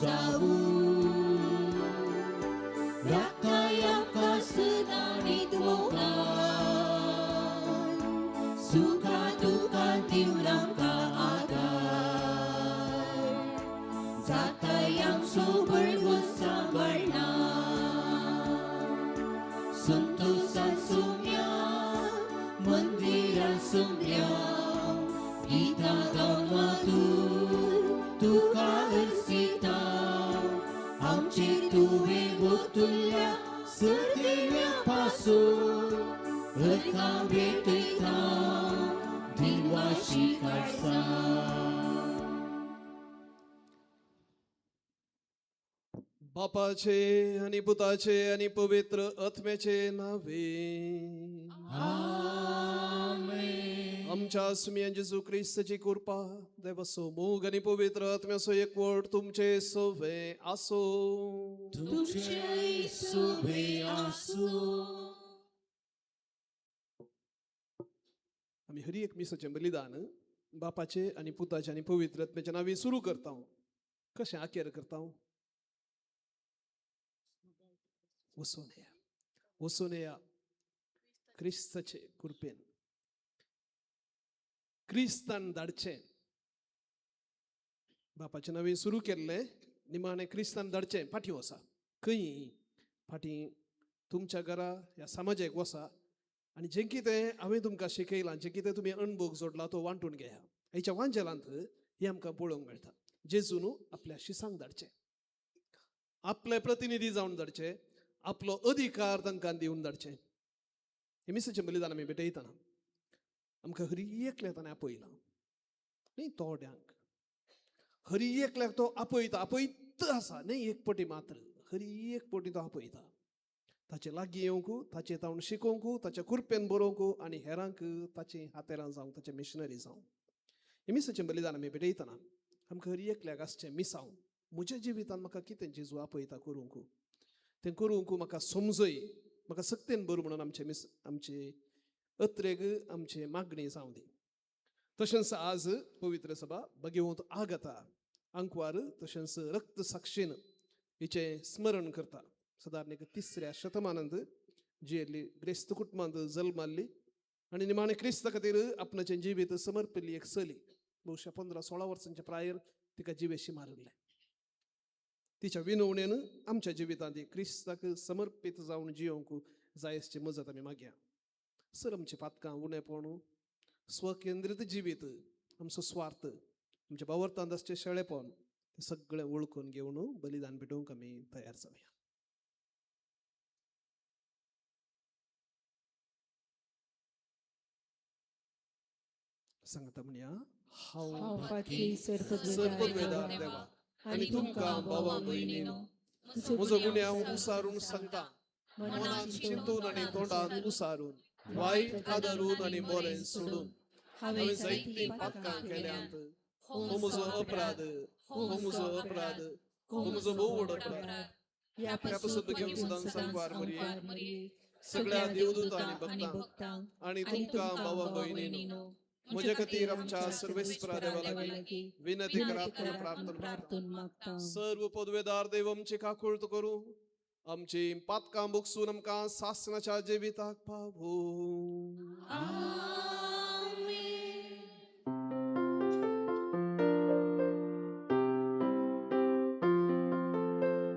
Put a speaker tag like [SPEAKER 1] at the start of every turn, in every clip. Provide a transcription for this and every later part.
[SPEAKER 1] जावूं राखाय आमकां सदां न्हीद मोगान सुखा दुखान दिवन आमकां आदार जाताय आमचो बळगून सांबाळना संतोषान सुम्या मंदिरान सुम्या गीतां गावन मधूर तुका अर्सिता आमचेर तुवें गोतुल्ल्या सर्दिल्या पासून अर्कां भेटयता दिवाशी काडसा.
[SPEAKER 2] बापाचे आनी पुताचे आनी पवित्र आत्म्याचे नावे. आमच्या सुमयान जेजू क्रिस्ताची कृपा, देवाचो मोग आनी पवित्र आत्म्याचो एकवट तुमचे सवे आसो.
[SPEAKER 1] तुमचे सुवे आसूं.
[SPEAKER 2] आमी हरी एक मिसाचें बलिदान बापाचे आनी पुताचे आनी पवित्र आत्म्याच्या नांवी सुरू करता. कशें आकेर करता? वचून या, वचून या क्रिस्ताचे कृपेन. क्रिस्तान धाडचें. बापाचे नांवी सुरू केल्लें, निमाणें क्रिस्तान धाडचें. फाटीं वसा. खंय फाटीं? तुमच्या घरा, ह्या समाजाक वसा आनी जें कितें हांवें तुमकां शिकयलां, जें कितें तुमी अणभव जोडला, तो वांटून घेया. हेच्या वांजेलांत हें आमकां पळोवंक मेळटा. जेजून आपल्या शिसांक धाडचें, आपले प्रतिनिधी जावन धाडचे, आपलो अधिकार तांकां दिवन धाडचें. हें मिसाचें बलिदान आमी भेटयतना आमकां हरी एकल्या ताणें आपयलां, न्ही थोड्यांक. हरी एकल्याक तो आपयता, आपयत आसा. न्ही एक पटी मात्र, हरी एक पटी तो आपयता ताचे लागीं येवंक, ताचे तावन शिकोवंक, ताच्या कुरपेन बरोवंक आनी हेरांक ताची हातेरां जावं, ताचे मिशनरी जावं. हें मिसाचें बलिदान आमी भेटयतना आमकां हरी एकल्याक आसचें मिसांव, म्हज्या जिवितान म्हाका कितें जेजू आपयता करूंक, तें करूंक म्हाका समजय, म्हाका सक्तेन बरूं म्हणून आमचे मिस, आमचे अत्रेग, आमचे मागणी जावं दी. तशेंच आज पवित्र सभा भगवंत आगता आंकवार तशेंच रक्त साक्षीन हिचें स्मरण करता. सदारण एक तिसऱ्या शतमानांत जियेल्ली, ग्रेस्त कुटुंबांत जल्माल्ली आनी निमाणें क्रिस्ता खातीर आपणाचें जिवीत समर्पिल्ली एक चली. बहुशा 15-16 वर्सांच्या प्रायर तिका जिवेशी मारिल्लें. तिच्या विनवणेन आमच्या जिवितांत क्रिस्ताक समर्पीत जावन जियोवंक जायसची मजत आमी मागया. सर, आमची पातकां, उणेपण, स्वकेंद्रीत जिवीत, आमचो स्वार्थ, आमच्या बावरतांत आसचें शेळेपण, तें सगळें वळखून घेवन बलिदान भेटोवंक आमी तयार जावया. सांगता म्हणया. हांव
[SPEAKER 3] हांव पातकी
[SPEAKER 2] सर्पद्वेदार देवा आनी तुमकां भावा भयणीनो म्हजो गुन्यांव उसारून सांगता. मनान चिंतून आनी तोंडान उसारून, वायट आदारून आनी बरें सोडून हांवें जायतीं पातकां केल्यांत. हो म्हजो अपराध, हो म्हजो अपराध, हो म्हजो भोव व्हड अपराध.
[SPEAKER 3] ह्या
[SPEAKER 2] ह्या पासून घेवन सदां संकवार मरये, सगळ्या देवदूत आनी भक्तांक आनी तुमकां भावा भयणीनो म्हज्या खातीर आमच्या सर्वेस्परा देवा लागीं विनंती करात म्हूण प्रार्थना
[SPEAKER 3] प्रार्थना मागता.
[SPEAKER 2] सर्व पदवेदार देव आमची काकुळट करूं, आमची पातकां भोगसून आमकां सासणाच्या जिविताक पावो.
[SPEAKER 1] आमेन.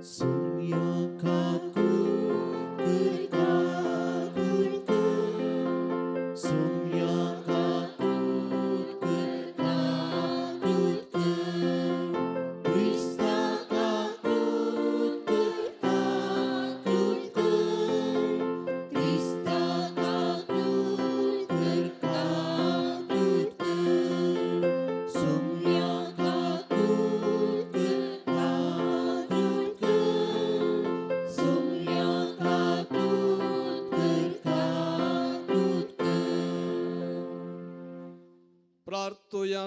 [SPEAKER 1] सुम्या काकूट कर, काकूट कर, सुम्या काकूट कर, काकूट कर, क्रिस्ता काकूट कर, काकूट कर, क्रिस्ता काकूट कर, काकूट कर, सुम्या काकूट कर, काकूट कर, सुम्या काकूट कर, काकूट कर.
[SPEAKER 2] प्रार्थोया.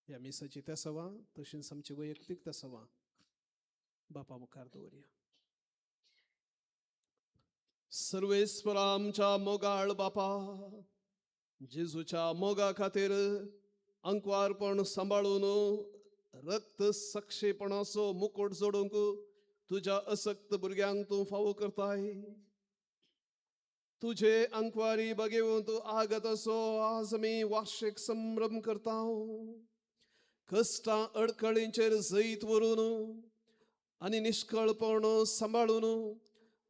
[SPEAKER 2] ह्या मिसाची तेसवा तशीच आमची वैयक्तीक तेसवा बापा मुखार दवरया. सर्वेस्परा, आमच्या मोगाळ बापा, जेजूच्या मोगा खातीर आंकवारपण सांबाळून रक्त सक्षेपणाचो मुकोट जोडूंक तुज्या असक्त भुरग्यांक तूं फावो करताय. तुझे अंकवारी बगेवन तूं आगत असो आज आमी वार्षिक संभ्रम करता. कश्टां अडखळींचेर जैत व्हरून आनी निश्कळपण सांबाळून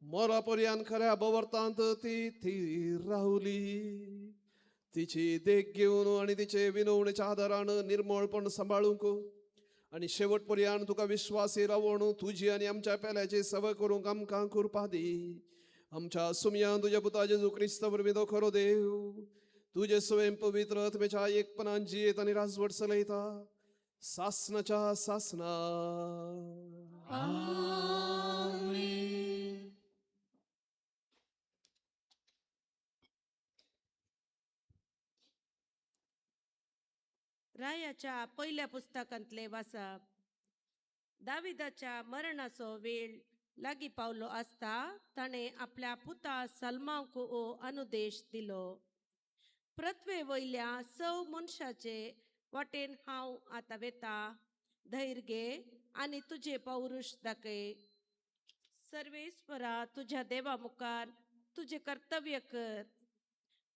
[SPEAKER 2] मोरा पर्यान खऱ्या बवर्तांत ती थीर रावली. तिची देख घेवन आनी तिचे विनवणेच्या आदारान निर्मळपण सांबाळूंक आनी शेवट पर्यान तुका विश्वासी रावण तुजी आनी आमच्या पेल्याची सेवा करूंक आमकां कृपा दी. आमच्या सुमयान तुज्या पुता जेजू क्रिस्त वरवीं तो खरो देव तुजे स्वयं पवित्र आत्म्याच्या एकपणान जियेत आनी राजवट चलयता सासनाच्या सासना.
[SPEAKER 1] आमेन.
[SPEAKER 4] रायाच्या पयल्या पुस्तकांतले वाचप. दाविदाच्या मरणाचो वेळ लागीं पावलो आसता ताणें आपल्या पुता सलमाक हो अनुदेश दिलो. पृथ्वे वयल्या सव मनशाचे वाटेन हांव आतां वेता. धैर्य घे आनी तुजें पौरुश दाखय. सर्वेस्वरा तुज्या देवा मुखार तुजें कर्तव्य कर.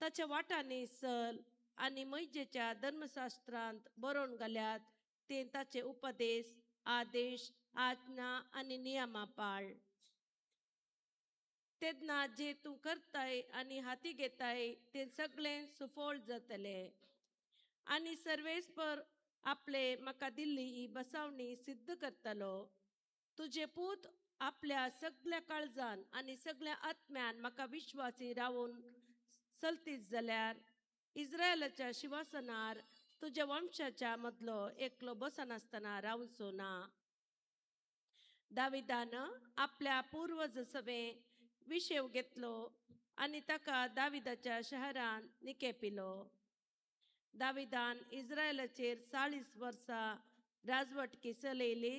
[SPEAKER 4] ताच्या वाटांनी चल आनी मैजेच्या धर्मशास्त्रांत बरोवन घाल्यात ते ताचे उपदेश आदेश आज्ञा आनी नियमां पाळ. तेन्ना जे तूं करताय आनी हाती घेताय तें सगळें सुफळ जातलें. आनी सर्वेस्पर आपले म्हाका दिल्ली ही बसावणी सिद्ध करतलो. तुजे पूत आपल्या सगल्या काळजान आनी सगल्या आत्म्यान म्हाका विश्वासी रावून चलतीत जाल्यार इस्रायलाच्या शिवासनार तुज्या वंशाच्या मदलो एकलो बसनासतना रावचो ना. दाविदान आपल्या पूर्वज सवें विशेव घेतलो आनी ताका दाविदाच्या शहरान निकेपिलो. दाविदान इस्रायलाचेर 40 वर्सां राजवटकी चलयली.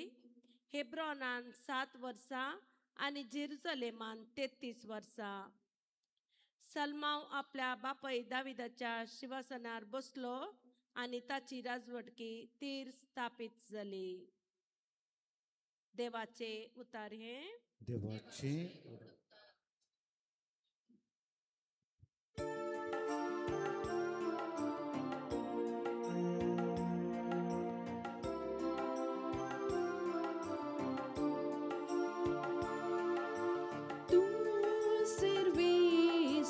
[SPEAKER 4] हेब्रॉनान 7 वर्सां आनी जेरुजलेमान 33 वर्सां. सलमाव आपल्या बापय दाविदाच्या शिवासनार बसलो आनी ताची राजवटकी तीर स्थापीत जाली. देवाचे उतार हे.
[SPEAKER 5] देवाचे.
[SPEAKER 3] तूं सर्वेस्पोरा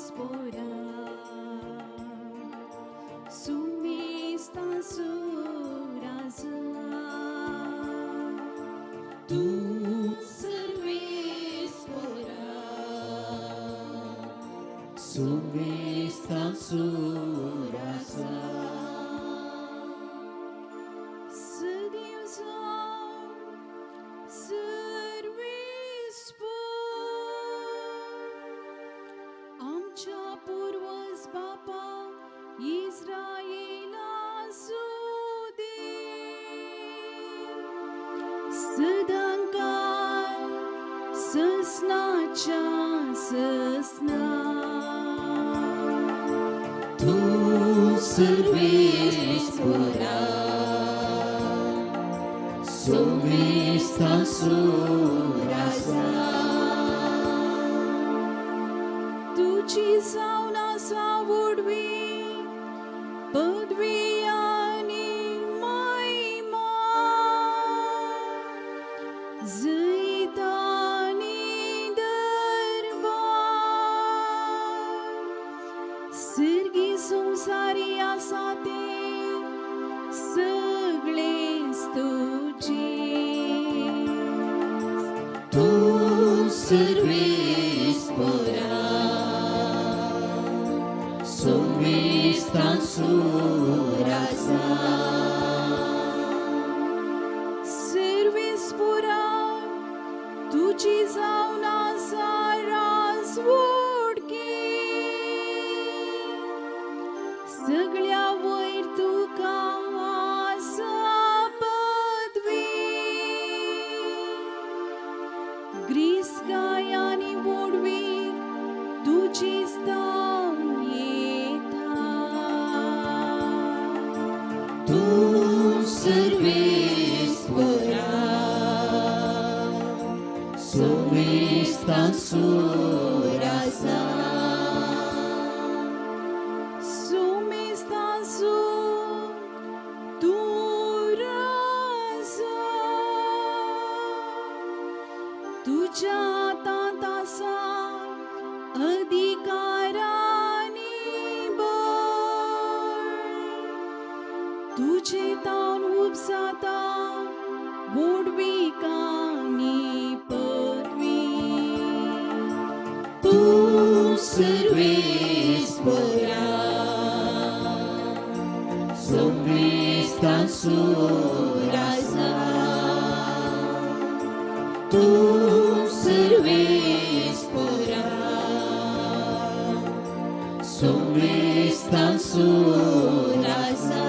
[SPEAKER 3] सुमेस्ताचो राजा.
[SPEAKER 1] तूं सर्वेस्पोरा सुमेस्ताचो राजा.
[SPEAKER 3] सदैव जावं सर्वेस्पोर आमच्या पूर्वज बापा इस्रायेलाचो देव सदांकाळ ससनाच्या ससना.
[SPEAKER 1] तूं सर्वेस्पोरा सुमेस्ताचो राजा.
[SPEAKER 3] तुजी जावन आसा व्हडवी पदवी आनी महिमा जैत आनी दरबार. सर्गी संवसारी आसा ते सगळेच तुजे.
[SPEAKER 1] तूं सर्वेस्पोरा सुमेस्ताचो राजा.
[SPEAKER 3] सर्वेस्पोरा तुजी जावन आसा राजवटकी. सगळ्या वयर तुका आसा पदवी. ग्रीस गाय आनी व्हडवीक तुजी जावन येता.
[SPEAKER 1] तूं सर्वेस्पोरा
[SPEAKER 3] ताच्या हातांत आसा अधिकारानी बळ तुजे तावन उपजाता व्हडविकानी पदवी.
[SPEAKER 1] तूं सर्वेस्परा सोम्रिस्तांसो राजा, तूं सर्वेस्परा सोम्रिस्तांसो राजा.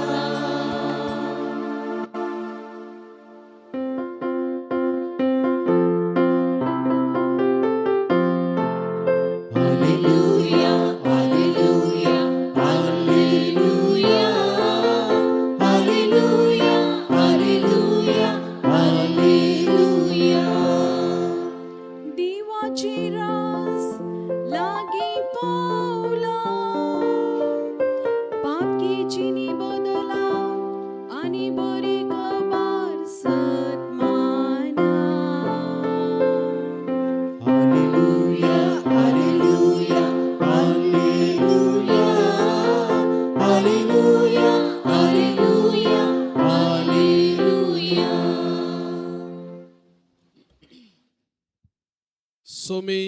[SPEAKER 1] Alleluia, Alleluia, Alleluia, Alleluia, Alleluia, Alleluia.
[SPEAKER 3] देवाची रास लागीं पावला, पापकीची बदला आनी बरी खबर सतमाना.
[SPEAKER 1] Alleluia, Alleluia, Alleluia, Alleluia, Alleluia, Alleluia.
[SPEAKER 2] Somi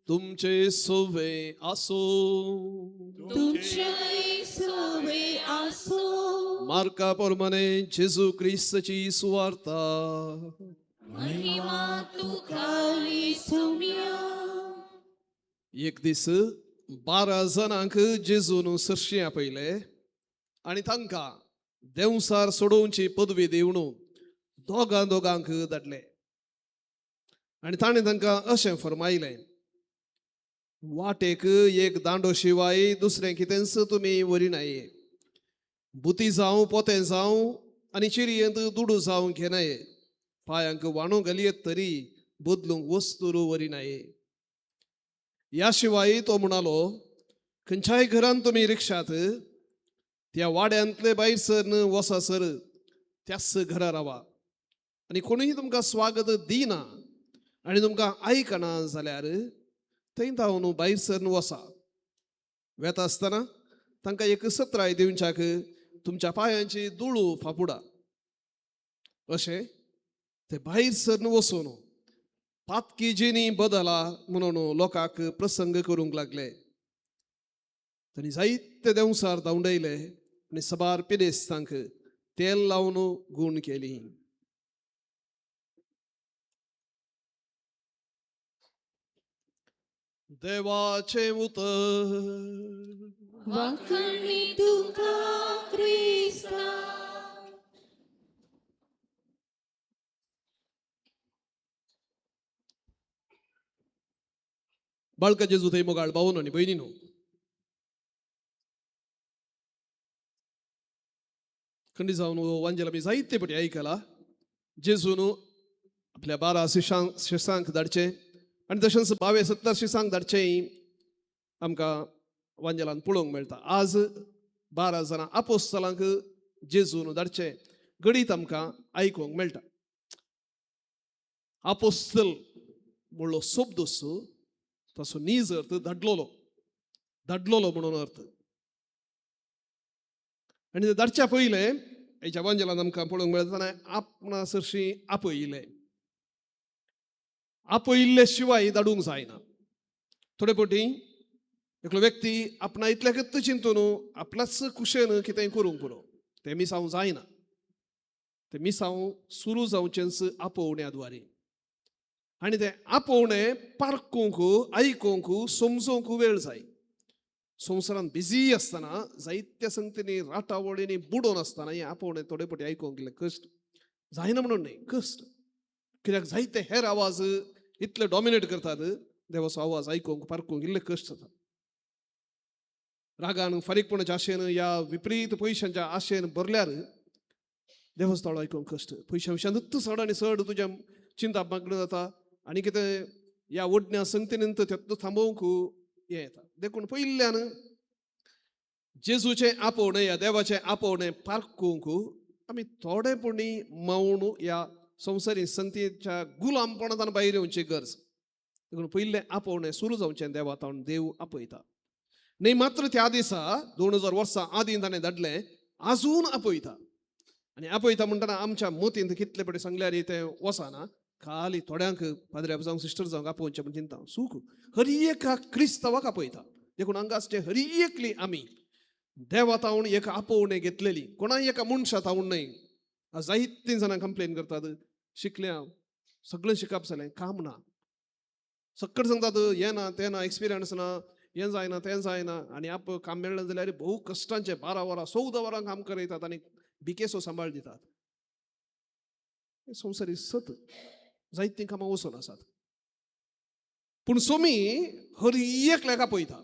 [SPEAKER 2] तुमचे सोवे आसो.
[SPEAKER 1] तुमचे सोवे आसो.
[SPEAKER 2] मार्का प्रमाणे जेजू क्रिस्तची सुवार्ता.
[SPEAKER 1] महिमा तुका सोम्या.
[SPEAKER 2] एक दीस 12 जाणांक जेजून सरशी आपयले आनी तांकां देंवसार सोडोवची पदवी दिवन दोगां दोगांक धाडले आनी ताणें तांकां अशें फर्मायलें, वाटेक एक दांडो शिवाय दुसरें कितेंच तुमी व्हरिनाय. बुती जावं पोतें जावं आनी चिरयेंत दुडू जावं घेनाये. पांयांक वाणो घालयेत तरी बदलूंक वस्तू व्हरिनाये. ह्या शिवाय तो म्हणालो, खंयच्याय घरान तुमी रिक्षात त्या वाड्यांतले भायर सरन वसासर त्याच घरा रावा आनी कोणूय तुमकां स्वागत दिना आनी तुमकां आयकना जाल्यार थंय धांवन भायर सरन वसा. वेता आसतना तांकां एक सत्राय दिवच्याक तुमच्या पांयांची दुळू फापुडा. अशें ते भायर सरन वचून पातकी जिणी बदला म्हणून लोकांक प्रसंग करूंक लागले. तांणी जायते देंवसार धांवडयले आनी सबार पिडेस्तांक तेल लावन गूण केली. देवाचें उतर.
[SPEAKER 1] वाखणी तुका क्रिस्ता.
[SPEAKER 2] बाळका जेजू थंय मोगाळ भावनो आनी भयणीनो, खंडी जावन वांजेल आमी जायते पटी आयकला. जेजून आपल्या 12 शिसांक धाडचे आनी तशेंच 22 70 शिसांक धाडचें आमकां वांजेलान पळोवंक मेळटा. आज 12 जाणां आपोस्तलांक जेजून धाडचें गणीत आमकां आयकूंक मेळटा. आपोस्तल म्हणलो शब्द तसो नीज अर्थ धाडलोलो, धाडलोलो म्हणून अर्थ. आनी ते धाडच्या पयलें हेच्या वांजेलान आमकां पळोवंक मेळटा ताणें आपणा सरशी आपयलें. आपयिल्ले शिवाय धाडूंक जायना. थोडे फावटी एकलो व्यक्ती आपणा इतल्याकच चिंतून आपल्याच कुशेन कितेंय करूंक पुरो, तें मिसांव जायना. तें मिसांव सुरू जावचेंच आपोवण्या द्वारे आनी तें आपोवणें पारकूंक, आयकूंक, समजूंक वेळ जाय. संवसारांत बिजी आसतना, जायत्या संगतींनी राटावळींनी बुडोवन आसतना हें आपोवणें थोडे फावटी आयकूंक इल्लें कश्ट जायना म्हणून न्हय, कश्ट कित्याक जायते हेर आवाज इतले डॉमिनेट करतात, देवाचो आवाज आयकूंक पारकूंक इल्ले कश्ट जाता. रागान, फारीकपणाच्या आशेन या विपरीत पयशांच्या आशेन भरल्यार देवाचो ताळो आयकूंक कश्ट. पयशां विशयांतूच चड आनी चड तुज्या चिंता मागणं जाता आनी कितें ह्या ओडण्या संगतीन तेतून थांबोवंक हें येता. देखून पयल्यान जेजूचें आपोवणें या देवाचें आपोवणें पारकूंक आमी थोडेपणी मौन ह्या संवसारी संगतीच्या गुलामपणांत भायर येवची गरज. देखून पयलें आपोवणें सुरू जावचें देवा तावन देव आपयता. न्ही मात्र त्या दिसा 2000 वर्सां आदीं ताणें धाडलें, आजून आपयता. आनी आपयता म्हणटना आमच्या मतींत कितले पटी सांगल्यार तें वचना. खाली थोड्यांक पाद्र्याब जावं सिस्टर जावंक आपोवचें म्हण चिंता सूख हरी एका क्रिस्तांवाक आपयता. देखून हांगासचें हरी एकली आमी देवा तावन एक आपोवणें घेतलेली, कोणाय एका मनशा तावन न्हय. जायतीं जाणां कंप्लेन करतात, शिकल्या सगळें शिकप जालें, काम ना, सक्कड सांगतात हें ना तें ना, एक्सपिरियन्स ना, हें जायना तें जायना. आनी आप काम मेळ्ळें जाल्यार भोव कश्टांचें 12 वरां 14 वरां काम करयतात आनी भिकेसो सांबाळ दितात. हें संवसारी सत, जायतीं कामां वचून आसात. पूण सोमी हर एकल्याक आपयता,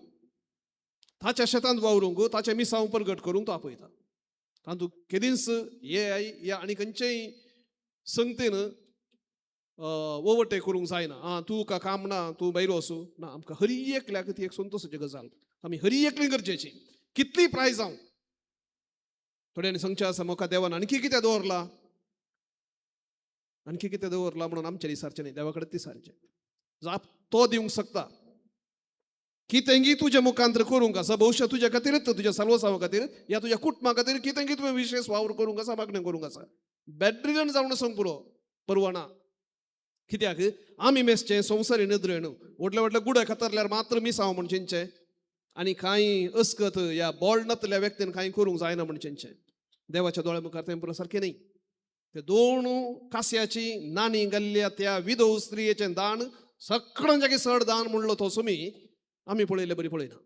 [SPEAKER 2] ताच्या शेतांत वावरूंक, ताचें मिसांव परगट करूंक तो आपयता. तातूंत केदींच हे या आनी खंयचेय संगतीन ओवरटेक करूंक जायना. आं तूं का काम ना, तूं भायर वचूं ना. आमकां हरी एकल्याक ती एक संतोशाची गजाल, आमी हरी एकली गरजेची, कितली प्राय जावं. थोड्यांनी सांगचें आसा म्हाका देवान आणखी कितें दवरला, आणखी कितें दवरला म्हणून आमचें विचारचें न्ही, देवा कडेन विचारचें. जाप तो दिवंक शकता. कितेंगी तुज्या मुखांतर करूंक आसा, भविश्य तुज्या खातीरच, तुज्या साल्वसांवा खातीर या तुज्या कुटुंबा खातीर कितेंगी तुवें विशेश वावर करूंक आसा, मागणें करूंक आसा. बॅटरीन जावन वचूंक पुरो, परवाना. कित्याक आमी मेसचें संवसारी नदरेन व्हडले व्हडले गुडे खातरल्यार मात्र मिसांव म्हण चिंतचें आनी कांय अस्कत या बोळ नातल्या व्यक्तीन कांय करूंक जायना म्हण चिंतचें. देवाच्या दोळ्या मुखार तें पुरो सारकें न्ही. ते दोन कास्याची नाणी घाल्ल्या त्या विधव स्त्रियेचें दान सगळ्यांच्याकी चड दान म्हणलो तो सुमी आमी पळयले बरी पळयना.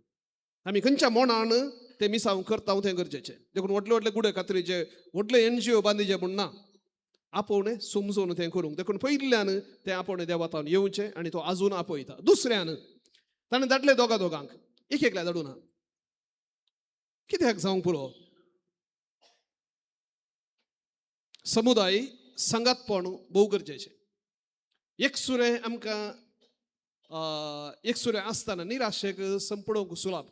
[SPEAKER 2] आमी खंयच्या मोणान ते मिसांव करता तें गरजेचें. देखून व्हडले व्हडले गुडे खात्रीचे व्हडले एनजीओ बांदिचे म्हूण ना, आपोवणें समजून तें करूंक. देखून पयल्यान तें आपोवणें देवातावन येवचें आनी तो आजून आपयता. दुसऱ्यान ताणें धाडले दोगा दोगांक, एक एकल्या धाडूं ना. कित्याक जावंक पुरो? समुदाय सांगातपण भोव गरजेचें. एकसुरें आमकां एकसुरें आसतना निराशेक संपडोवंक सुलाभ.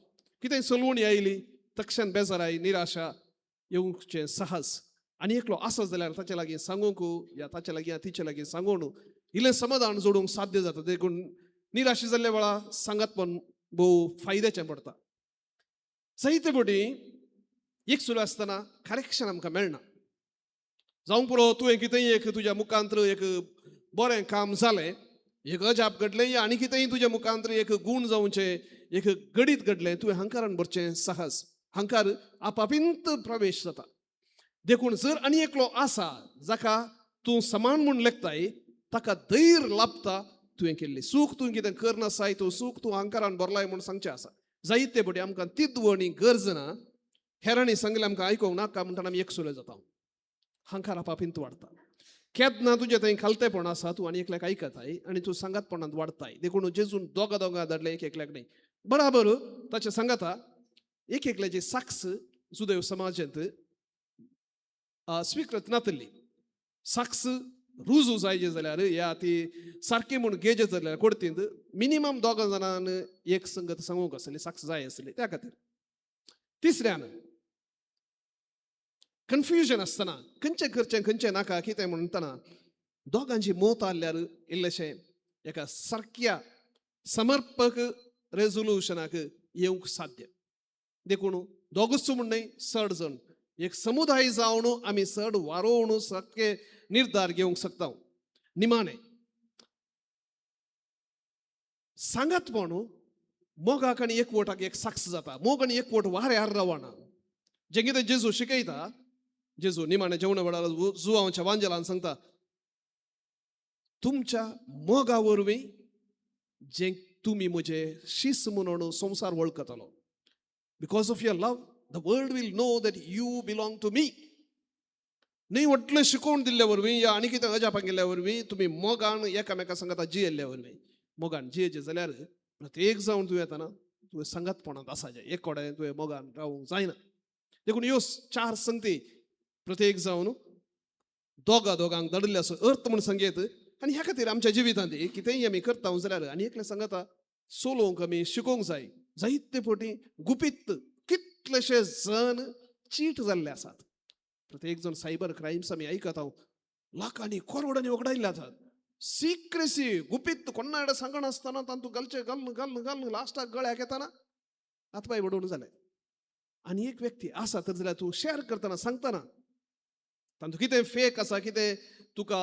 [SPEAKER 2] कितें चलवणी आयली तक्षण बेजाराय निराशा येवचें सहज. आनी एकलो आसत जाल्यार ताचे लागीं सांगूंक या ताचे लागीं तिचे लागीं सांगून इल्लें समाधान जोडूंक साध्य जाता. देखून निराशे जाल्ल्या वेळा सांगातपण भोव फायद्याचें पडटा. जायते फावटी एकसुरें आसतना करेक्शन आमकां मेळना. जावंक पुरो तुवें कितेंय एक तुज्या मुखांत्र एक बरें काम जालें, एक अजाप घडलें या आनी कितेंय तुज्या मुखांत्र एक गूण जावचें, एक गडीत घडलें, तुवें हंकारान भरचें सहज. हंकार आपापींत प्रवेश जाता. देखून जर आनी एकलो आसा जाका तूं समान म्हूण लेखताय, ताका धैर्य लाभता तुवें केल्ली सूख तूं कितें करनासाय, तूं सूख तूं हंकारान भरलाय म्हूण सांगचें आसा. जायते फावटी आमकां तिद्वणी गरज ना, हेरांनी सांगलें आमकां आयकूंक नाका म्हणटना आमी एकसुरे जाता. हंकार आपापींत वाडटा. केन्ना तुजें थंय खालतेपण आसा, तूं आनी एकल्याक आयकताय आनी तूं सांगातपणांत वाडताय. देखून जेजून दोगा दोगा धाडलें, एक एकल्याक न्ही. बराबर ताचें सांगाता एक एकल्याची साक्ष जुदेव समाजांत स्विकृत नातली. साक्ष रुजू जायचे जाल्यार या ती सारकी म्हूण गेजे जाल्यार कोर्तींत मिनिमम दोगां जाणान एक संगत सांगूंक आसली, साक्ष जाय आसली. त्या खातीर तिसऱ्यान कन्फ्युजन आसतना खंयचें करचें खंयचें नाका कितें म्हणटना दोगांची मत आसल्यार इल्लेशें एका सारक्या समर्पक रेजोल्युशनाक येवंक साध्य. देखून दोगूच म्हूण न्हय, चड जण एक समुदाय जावन आमी चड वारोवन सारके निर्धार घेवंक शकता. निमाणें सांगातपण मोगाक आनी एकवटाक एक साक्ष जाता. मोग आनी एकवट वाऱ्यार रावना. जें कितें जेजू शिकयता, जेजू निमाणें जेवणा वेळार जुवांच्या वांजेलान सांगता, तुमच्या मोगा वरवीं जें तुमी म्हजे शीस म्हणून संवसार वळखतलो. Because of your love the world will know that you belong to me. न्ही व्हडलें शिकोवन दिल्ल्या वरवीं या आनी कितें अजापां केल्ल्या वरवीं तुमी मोगान एकामेका सांगाता जियेल्ल्या वरवीं. मोगान जियेचें जाल्यार प्रत्येक जावन तूं येतना तुवें सांगातपणांत आसाचें, एक कडेन तुवें मोगान रावूंक जायना. देखून ह्यो चार संगती प्रत्येक जावन दोगा दोगांक धाडिल्ले असो अर्थ म्हूण सांगयत. आनी ह्या खातीर आमच्या जिवितांत कितेंय आमी करता जाल्यार आनी एकलें सांगता चलोवंक आमी शिकोवंक जाय. जायते फावटी गुपीत कितलेशे जण चीट जाल्ले आसात. प्रत्येक जण सायबर क्रायम्स आमी आयकता, लाखांनी करोडांनी वगडायल्ले आसात. सिक्रेसी गुपीत कोणाकडे सांगनासतना तांतू घालचे घालून घालून घालून लास्टाक गळ्याक येताना हातपाय बडोवन जाले. आनी एक व्यक्ती आसा तर जाल्यार तूं शेअर करतना सांगतना तांतू कितें फेक आसा, कितें तुका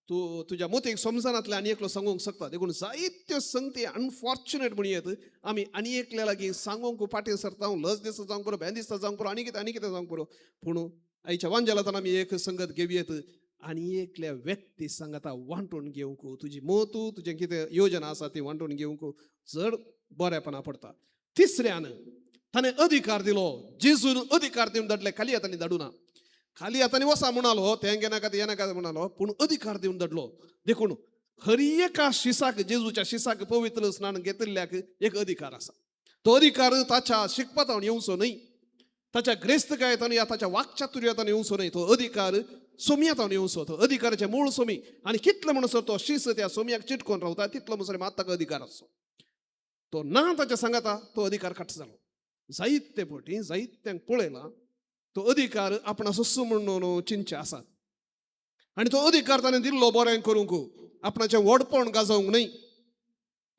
[SPEAKER 2] तूं तुज्या मोतीक समजनातलें आनी एकलो सांगूंक शकता. देखून जायत्यो संगती अनफॉर्चुनेट म्हणयेत आमी आनी एकल्या लागीं सांगूंक फाटीं सरता. लज दिसता जावंक पुरो, भें दिसता जावंक पुरो, आनी कितें आनी कितें जावंक पुरो. पूण आयच्या वांजेलांत आमी एक संगत घेवयेत आनी एकल्या व्यक्ती सांगाता वांटून घेवंक तुजी मोत, तुजें कितें योजना आसा ती वांटून घेवंक चड बरेपणा पडटा. तिसऱ्यान ताणें अधिकार दिलो. जेजून अधिकार दिवन धाडले, खाली हातांनी धाडूना. खाली हातांनी वसा म्हणालो, तें घेनाका तें येनाका म्हणालो, पूण अधिकार दिवन धाडलो. देखून हर एका शिसाक, जेजूच्या शिसाक, पवित्र स्नान घेतिल्ल्याक एक अधिकार आसा. तो अधिकार ताच्या शिकपातावन येवचो न्हय, ताच्या ग्रेस्तकायेतान या ताच्या वाक्चातुर्यातान येवचो न्हय, तो अधिकार सोमयातावन येवचो. तो अधिकाराचें मूळ सोमी. आनी कितलो म्हणसर तो शीस त्या सोमयाक चिटकोन रावता तितलो म्हणसर मात ताका अधिकार आसचो. तो ना ताच्या सांगाता तो अधिकार काट जालो. जायते फावटी जायत्यांक पळयला तो अधिकार आपणा सोंसू म्हणून चिंतचे आसात. आनी तो अधिकार ताणें दिल्लो बरें करूंक, आपणाचें व्हडपण गाजोवंक न्हय,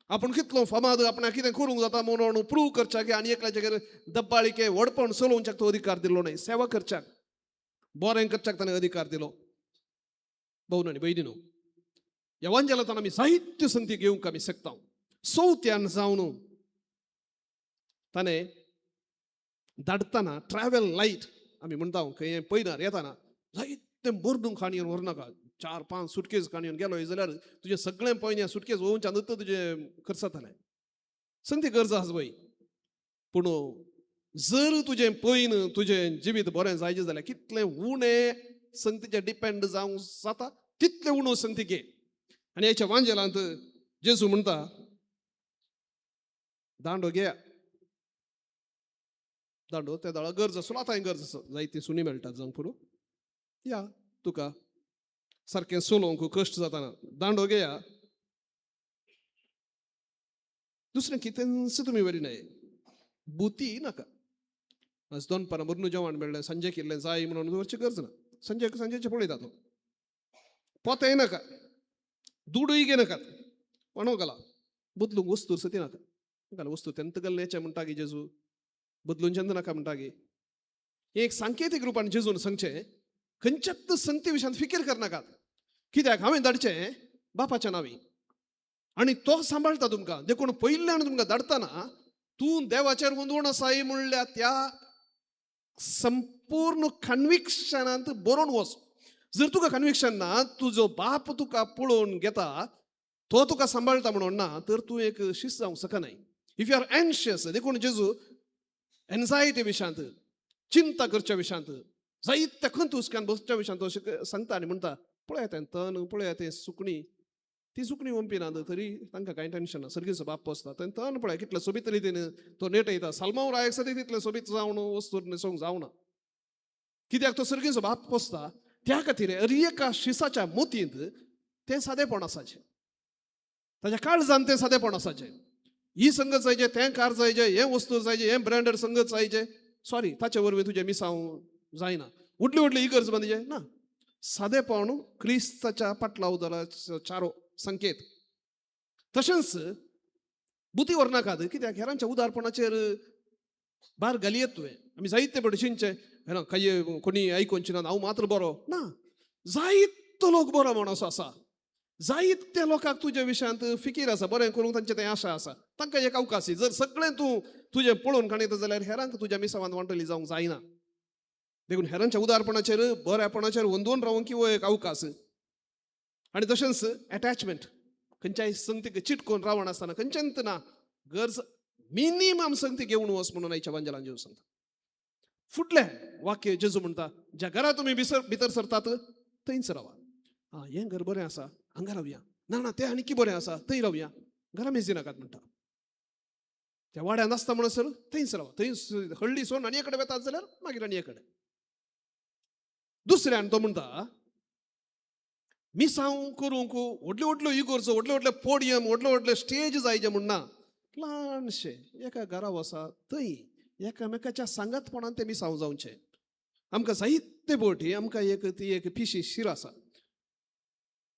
[SPEAKER 2] आपूण कितलो फामाद, आपणाक कितें करूंक जाता म्हणून प्रूव करच्याक आनी एकल्याचेर दब्बाळिके व्हडपण चलोवच्याक तो अधिकार दिल्लो न्हय. सेवा करच्याक, बरें करच्याक ताणें अधिकार दिलो. भोवन आनी भयणीनो, ह्या वांजेलांत आमी साहित्य संगती घेवंक आमी शकता. चवथ्यान जावन ताणें धाडटना ट्रॅवल लायट आमी म्हणटा, खंय पयनार येताना जायते मर्दून खाणयेन व्हरनाका. 4-5 सुटकेज खाणयेन गेलो जाल्यार तुजें सगळें पयन्या सुटकेज वोवच्या न्हय तुजें खर्च जातलें. संगती गरज आसा पळय, पूण जर तुजें पयन तुजें जिवीत बरें जायचें जाल्यार कितलें उणें संगतीचें डिपेंड जावंक जाता तितलें उणो संगती घे. आनी हेच्या वांजेलांत जेजू म्हणटा, दांडो घेया. दांडो त्या दाळा गरज आसलो, आतांय गरज आसा, जायती सुणी मेळटात जावंक पुरो. या तुका सारकें चलोवंक कश्ट जाताना दांडो घेया. दुसरें कितेंच तुमी व्हरी न्हय, बुती नाका. आज दनपारां मरून जेवण मेळ्ळें, सांजे केल्लें जाय म्हणून दवरची गरज ना. सांजे सांजेचें पळयता तो. पोतेंय नाका, दुडूय घेनाकात, कोणो घाला बदलूंक वस्तू सती नाका. घाला वस्तू तेंत घालून येचें म्हणटा गी जेजू, बदलून जेन्ना नाका म्हणटा गी. एक सांकेतीक रुपान जेजून सांगचें, खंयच्याच संगती विशयांत फिकीर करनाकात, कित्याक हांवें धाडचें बापाच्या नांवी आनी तो सांबाळटा तुमकां. देखून पयल्यान तुमकां धाडटना तूं देवाचेर वंदवण आसाय म्हणल्यार त्या संपूर्ण कन्विक्शनांत बरोवन वच. जर तुका कन्विक्शन ना, तुजो बाप तुका पळोवन घेता, तो तुका सांबाळटा म्हणून ना, तर तूं एक शिस्त जावंक शकनाय. If you are anxious, देखून जेजू एन्जायटी विशयांत, चिंता करच्या विशयांत, जायत्या खंत हुसक्यान बसच्या विशयांत अशें सांगता आनी म्हणटा, पळयात तें तण, पळयात तें सुकणीं, ती सुकणीं वंपी ना तरी तांकां कांय टेन्शन ना, सर्गीचो बाप पोसता. तें तण पळय कितलें सोबीत रितीन तो नेटयता. सालमांव रायक सदी तितलें सोबीत जावन वस्तू न्हेसोवंक जावना, कित्याक तो सर्गीचो बाप पोसता. त्या खातीर अर एका शिसाच्या मोतींत तें सादेपण आसाचें, ताच्या काळजान तें सादेपण आसाचें. ही संगत जायचे, तें कार जायचे, हें वस्तू जायचे, हें ब्रँडेड संगत जायचे, सॉरी ताचे वरवीं तुजें मिसांव जायना. व्हडली व्हडली इगर्ज बांदिचे ना. सादेपण क्रिस्ताच्या पाटलाव जाल्यार चारो संकेत. तशेंच बुती व्हरनाकात, कित्याक हेरांच्या उदारपणाचेर भार घालयेत तुवें. आमी जायते फावटी चिंतचें, हें काय कोणी आयकोनची ना, हांव मात्र बरो ना. जायतो लोक बरो म्हण असो आसा, जायत्या लोकांक तुज्या विशयांत फिकीर आसा, बरें करूंक तांचें तें आशा आसा, तांकां एक अवकाश. जर सगळें तूं तुजें पळोवन काडयता जाल्यार हेरांक तुज्या मिसावान वांटली जावंक जायना. देखून हेरांच्या उदारपणाचेर बऱ्यापणाचेर वंदोवन रावंक हो एक अवकाश. आनी तशेंच एटॅचमेंट, खंयच्याय संगतीक चिटकोन रावण आसतना खंयच्यान ना गरज मिनिमम संगती घेवन वच म्हणून आयच्या वांजेलान जेजू सांगता. फुडलें वाक्य जेजू म्हणटा, ज्या घरा तुमी भितर सरतात थंयच रावा. आं, हें घर बरें आसा, हांगा रावया. ना ना, तें आनी बरें आसा, थंय रावया. घरा मेजी नाकात म्हणटा. त्या वाड्यान आसता म्हणसर थंयच रावा. थंय हळ्ळी सोडून आनी कडेन वेतात जाल्यार मागीर आनी कडेन. दुसऱ्यान तो म्हणटा, मिसांव करूंक व्हडल्यो व्हडल्यो इगोर्जो, व्हडले व्हडले पोडियम, व्हडले व्हडले स्टेज जायचे म्हण ना. ल्हानशें एका घरा वसा, थंय एकामेकाच्या सांगातपणान तें मिसांव जावचें. आमकां जायते फावटी आमकां एक ती एक पिशी शीर आसा,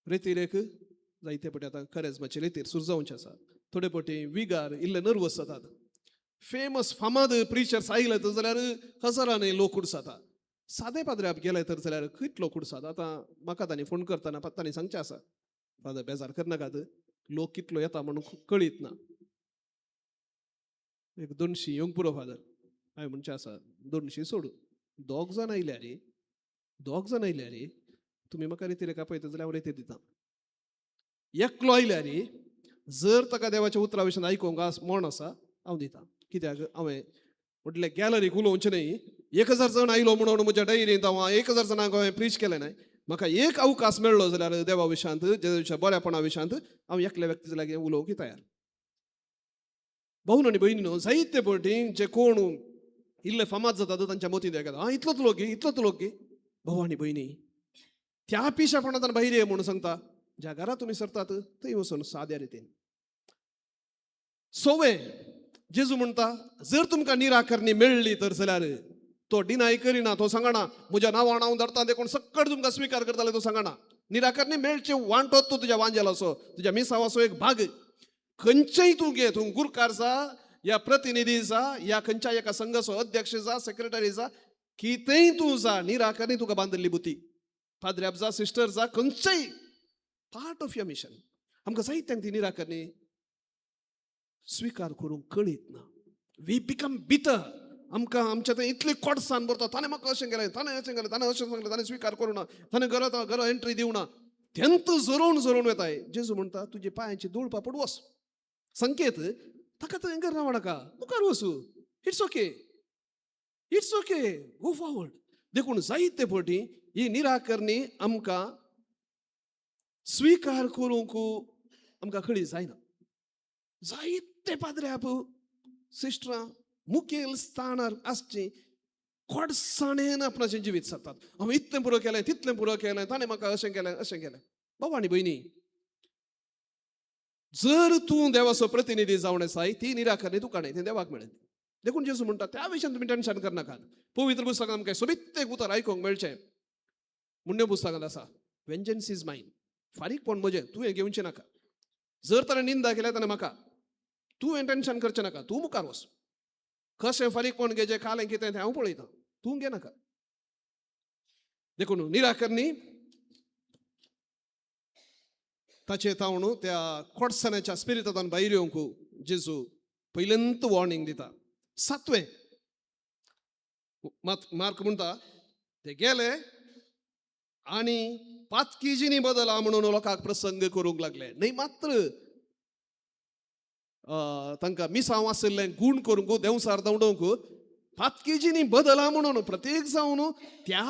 [SPEAKER 2] रेतीर एक जायते पटी आतां करेजमाचे रेतीर सुरू जावचें आसा. थोडे पटी विगार इल्ले नर्वस जातात. फेमस फामाद प्रिचर्स आयले तर जाल्यार हजारांनी लोक उडसाता. सादे पाद्र्याप गेले तर जाल्यार कितलो कुडसात. आतां म्हाका तांणी फोन करतना तांणी सांगचें आसा, फादर बेजार करनाकात, लोक कितलो येता म्हणून कळीत ना. एक 200 येवंक पुरो फादर. हांवें म्हणचें आसा 200 सोडू, दोग जाण आयल्या रे, दोग जाण आयल्या रे, तुमी म्हाका रेतीर आपयता जाल्यार हांव रेतीर दिता. एकलो आयल्या रे, जर ताका देवाच्या उतरा विशीं आयकूंक मन आसा हांव दिता. कित्याक हांवें म्हटलें गॅलरीक उलोवचें न्ही. 1000 जाण आयलो म्हणून म्हज्या डायरींत हांव 1000 जाणांक हांवें प्रीच केलें न्हय. म्हाका एक अवकाश मेळ्ळो जाल्यार देवा विशांत, जेजूच्या बऱ्यापणा विशांत हांव एकल्या व्यक्तीच्या लागीं उलोवंक तयार. भावन आनी भयणीनो, जायते पटी जे कोण इल्ले फामाद जातात तांच्या मतींत येता, आं इतलोच लोक गे, इतलोच लोक गे. भाव आनी भयणी, त्या पिशेपणांत भायर ये म्हणून सांगता. ज्या घरा तुमी सरतात थंय वचून साद्या रितीन सोवे जेजू म्हणटा, जर तुमकां निराकरणी मेळ्ळी तर जाल्यार तो डिनाय करिना, तो सांगना म्हज्या नांवान हांव धरता देखून सक्कड तुमकां स्विकार करताले, तो सांगना. निराकरणी मेळचे वांटोत तो तुज्या वांजेलाचो, तुज्या मिसावाचो एक भाग. खंयचेय तूं घे, तूं गुरकार जा या प्रतिनिधी जा या खंयच्या एका संघाचो अध्यक्ष जा, सेक्रेटरी जा, कितेंय तूं जा, निराकरणी तुका बांदिल्ली बुती. पाद्र्याप जा, सिस्टर जा, खंयचेय पार्ट ऑफ your mission. आमकां जायत्यांक ती निराकरणी स्विकार करूंक कळीत ना. We become bitter. आमकां आमच्या थंय इतली कोडसान भरता, ताणें म्हाका अशें केलें, ताणें अशें केलें, ताणें अशें सांगलें, ताणें स्विकार करूं ना, ताणें घरा घरा एंट्री दिवं ना, तेंत जरोवन जरोवन वेताय. जेजू म्हणटा तुजे पांयांची धूळ पापड वस. संकेत ताका थंय घर रावं नाका, मुखार वचू. It's okay, it's okay, go forward. देखून जायते फावटी ही निराकरणी आमकां स्विकार करूंक आमकां कळी जायना. जायते पाद्र्याप सिस्टरां मुखेल स्थानार आसची कोडसाणेन आपणाचें जिवीत सारतात. हांवें इतलें पुरो केलें, तितलें पुरो केलें, ताणें म्हाका अशें केलें, अशें केलें. बाबा आनी भयणी, जर तूं देवाचो प्रतिनिधी जावन आसाय, ती निराकरणी तुका न्हय, तें देवाक मेळ्ळें. देखून जेजू म्हणटा त्या विशयान तुमी टेन्शन करनाकात. पवित्र पुस्तकांत आमकां सोबीत एक उतर आयकूंक मेळचें. मुंडे पुस्तकांत आसा, वेंजन्स is मायन, फारीकपण म्हजें, तूं हें घेवचें नाका. जर ताणें निंदा केल्या ताणें म्हाका, तूं हें टेन्शन करचें नाका, तूं मुखार वच. कशें फारीकपण घेचें, कालें कितें तें हांव पळयतां, तूं घेनाका. देखून निराकरणी ताचे तावन त्या कोडसाण्याच्या स्पिरिटांतल्यान भायर येवंक जेजू पयल्यांत वॉर्निंग दिता. सातवें मार्क म्हणटा ते गेले आनी पातकीजिनी बदला म्हणून लोकांक प्रसंग करूंक लागले. न्हय मात्र तांकां मिसांव आशिल्लें गूण करूंक, देंवसार धांवडोवंक, पातकीजिनी बदला म्हणून प्रत्येक जावन त्या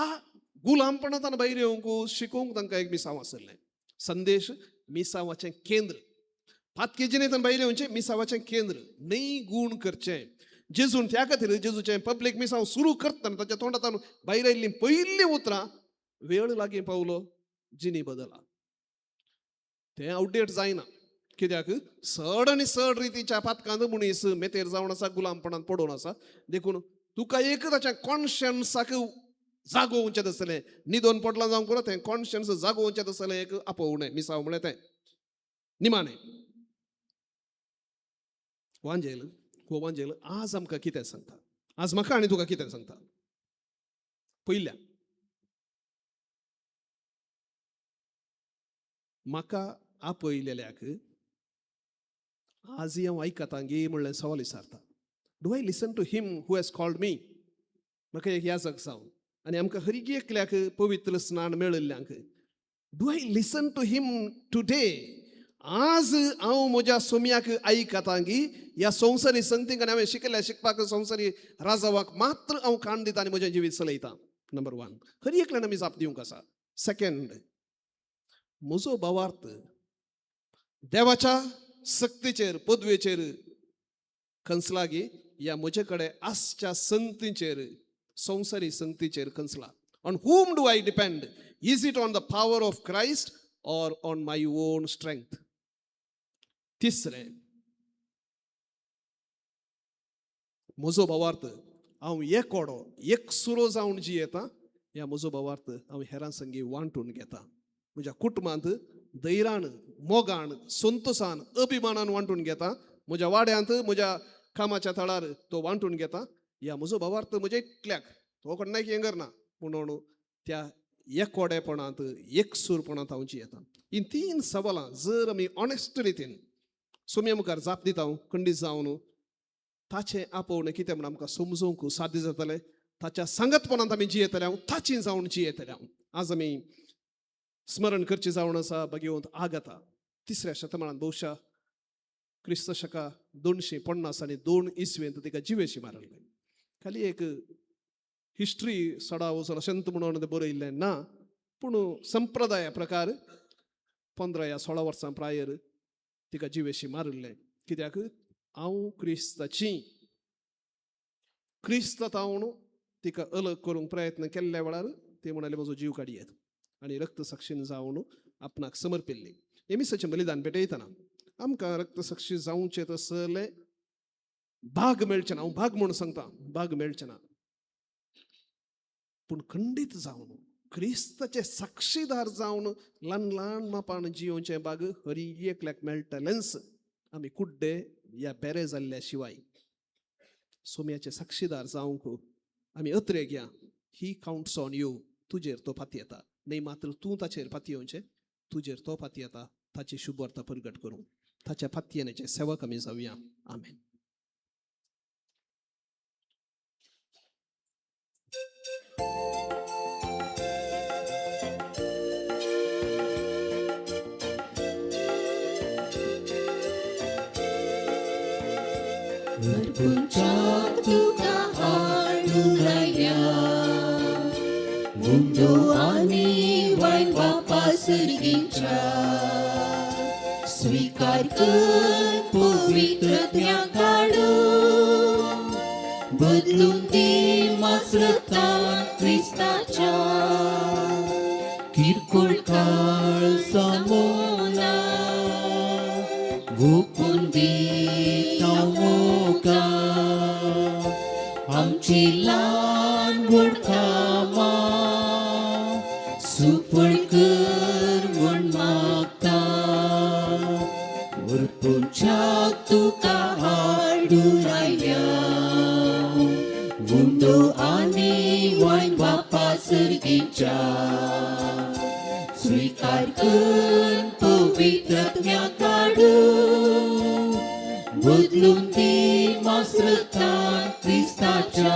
[SPEAKER 2] गुलामपणांतल्यान भायर येवंक शिकोवंक तांकां एक मिसांव आशिल्लें. संदेश मिसांवाचें केंद्र, पातकीजिनींतल्यान भायर येवचें मिसांवाचें केंद्र, न्हय गूण करचें. जेजून त्या खातीर जेजूचें पब्लीक मिसांव सुरू करतना ताच्या तोंडांतल्यान भायर आयिल्लीं पयलीं उतरां, वेळ लागीं पावलो, जिनी बदला. तें आवडेट जायना, कित्याक चड आनी चड रितीच्या पातकांत मनीस मेतेर जावन आसा, गुलामपणांत पडून आसा. देखून तुका एक ताच्या कॉन्शियन्साक जागोवचें आसलें, न्हिदोन पडलां जावंक पुरो, तें कॉन्शियन्स जागोवचें आसलें एक आपोवणें मिसांव म्हळ्यार तें. निमाणें वांजेल, हो वांजेल आज आमकां कितें सांगता, आज म्हाका आनी तुका कितें सांगता. पयल्या, म्हाका आपयलेल्याक आज हांव आयकतां गे म्हणलें सवाल विचारता. Do I listen to him who has called me? म्हाका एक याजक जावन आनी आमकां हर एकल्याक पवित्र स्नान मेळिल्ल्यांक, do I listen to him today? आज हांव म्हज्या सोम्याक आयकतां गी ह्या संवसारी संगतीक आनी हांवें शिकल्या शिकपाक संवसारी राजावाक मात्र हांव कान दिता आनी म्हजें जिवीत चलयता. नंबर 1, हर एकल्यान आमी जाप दिवंक आसा. सेकंड, म्हजो भावार्थ देवाच्या सक्तीचेर पदवेचेर खंसला गी या म्हजे कडेन आसच्या संगतीचेर, संवसारी संगतीचेर खंसला. On whom do I depend? Is it on the power of Christ or on my own strength? तिसरें, म्हजो भावार्थ हांव एकोडो एकसुरो जावन जियेता ह्या म्हजो भावार्थ हांव हेरां संगी वांटून घेता. म्हज्या कुटुंबांत धैरान मोगान, संतोसान, अभिमानान वांटून घेता. म्हज्या वाड्यांत, म्हज्या कामाच्या थळार तो वांटून घेता. या म्हजो भावार्थ म्हज्या इतल्याक, तो कोणाक हें करना म्हणून त्या एकोडेपणांत, एकसूरपणांत हांव जियेता. ही तीन सवालां जर आमी ऑनेस्ट रितीन सोम्या मुखार जाप दिता, खंडीत जावन ताचें आपोवणें कितें म्हण आमकां समजूंक साध्य जातलें. ताच्या सांगतपणांत आमी जियेतले हांव, ताची जावन जियेतले हांव. आज आमी स्मरण करचें जावन आसा भगवंत आगता, तिसऱ्या शतमानांत, बहुशा क्रिस्त शका 252 इसवेंत तिका जिवेशी मारलें. खाली एक हिस्ट्री सडा वचून अशेंत म्हणून तें बरयल्लें ना, पूण संप्रदाया प्रकार 15 या 16 वर्सां प्रायर तिका जिवेशी मारिल्लें. कित्याक? हांव क्रिस्ताची, क्रिस्त तावन तिका अलग करूंक प्रयत्न केल्ल्या वेळार ती म्हणाली म्हजो जीव काडयेत, आनी रक्तसाक्षीन जावन आपणाक समर्पिल्ली. एमिसाचें बलिदान भेटयतना आमकां रक्तसाक्षी जावचें तसलें भाग मेळचें ना. हांव भाग म्हणून सांगता, भाग मेळचें ना, पूण खंडीत जावन क्रिस्ताचे साक्षीदार जावन ल्हान ल्हान मापान जियोवचें भाग हरी एकल्याक मेळटलेंच. आमी कुड्डे या बेरे जाल्ल्या शिवाय सोम्याचे साक्षीदार जावंक आमी अत्रे घ्या. He counts on you. तुजेर तो पातयेता, न्हय मात्र तूं ताचेर पातयेवचें, तुजेर तो पातयेता. ताची शुभवार्ता परगट करूं, ताच्या पातयेनेचे सेवक आमी जावया. आमेन.
[SPEAKER 1] अर्पुंच्याक तुका हाडुराया उंडो आनी वायन बापा सर्गीच्या, स्वीकार कर पवित्र काडू, बदलून दी मासरतान क्रिस्ताच्या. किरकोळ काळ सामोना वोपून दिता मोगा, आमची ल्हान व्हड कामां सुफळ कर म्हूण मागता. अर्पुंच्याक तुका हाडुरायल्या उंडो आनी वायन बापा सर्गीच्या, स्वीकार कर पवित्र काडू, बदलून दी मासरतान क्रिस्ताच्या.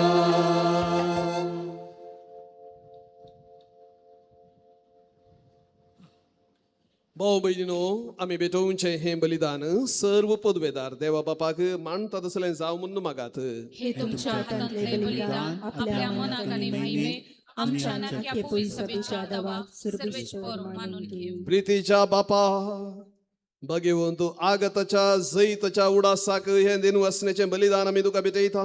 [SPEAKER 2] भाव भयणीनो, आमी भेटोवचें हें बलिदान सर्व पदवेदार देवा बापाक मानता तसलें जावं म्हूण मागात.
[SPEAKER 5] हे तुमच्या हातांतले बलिदान आपल्या मनाक आनी महिमेक, आमच्या नाक्या पयसबेच्या दवाक सर्वेस्पर मानून घेऊ.
[SPEAKER 2] प्रितीच्या बापा, भगवंत आगताच्या जैताच्या उडासाक हें दिनवासनेचें बलिदान आमी तुका भेटयता.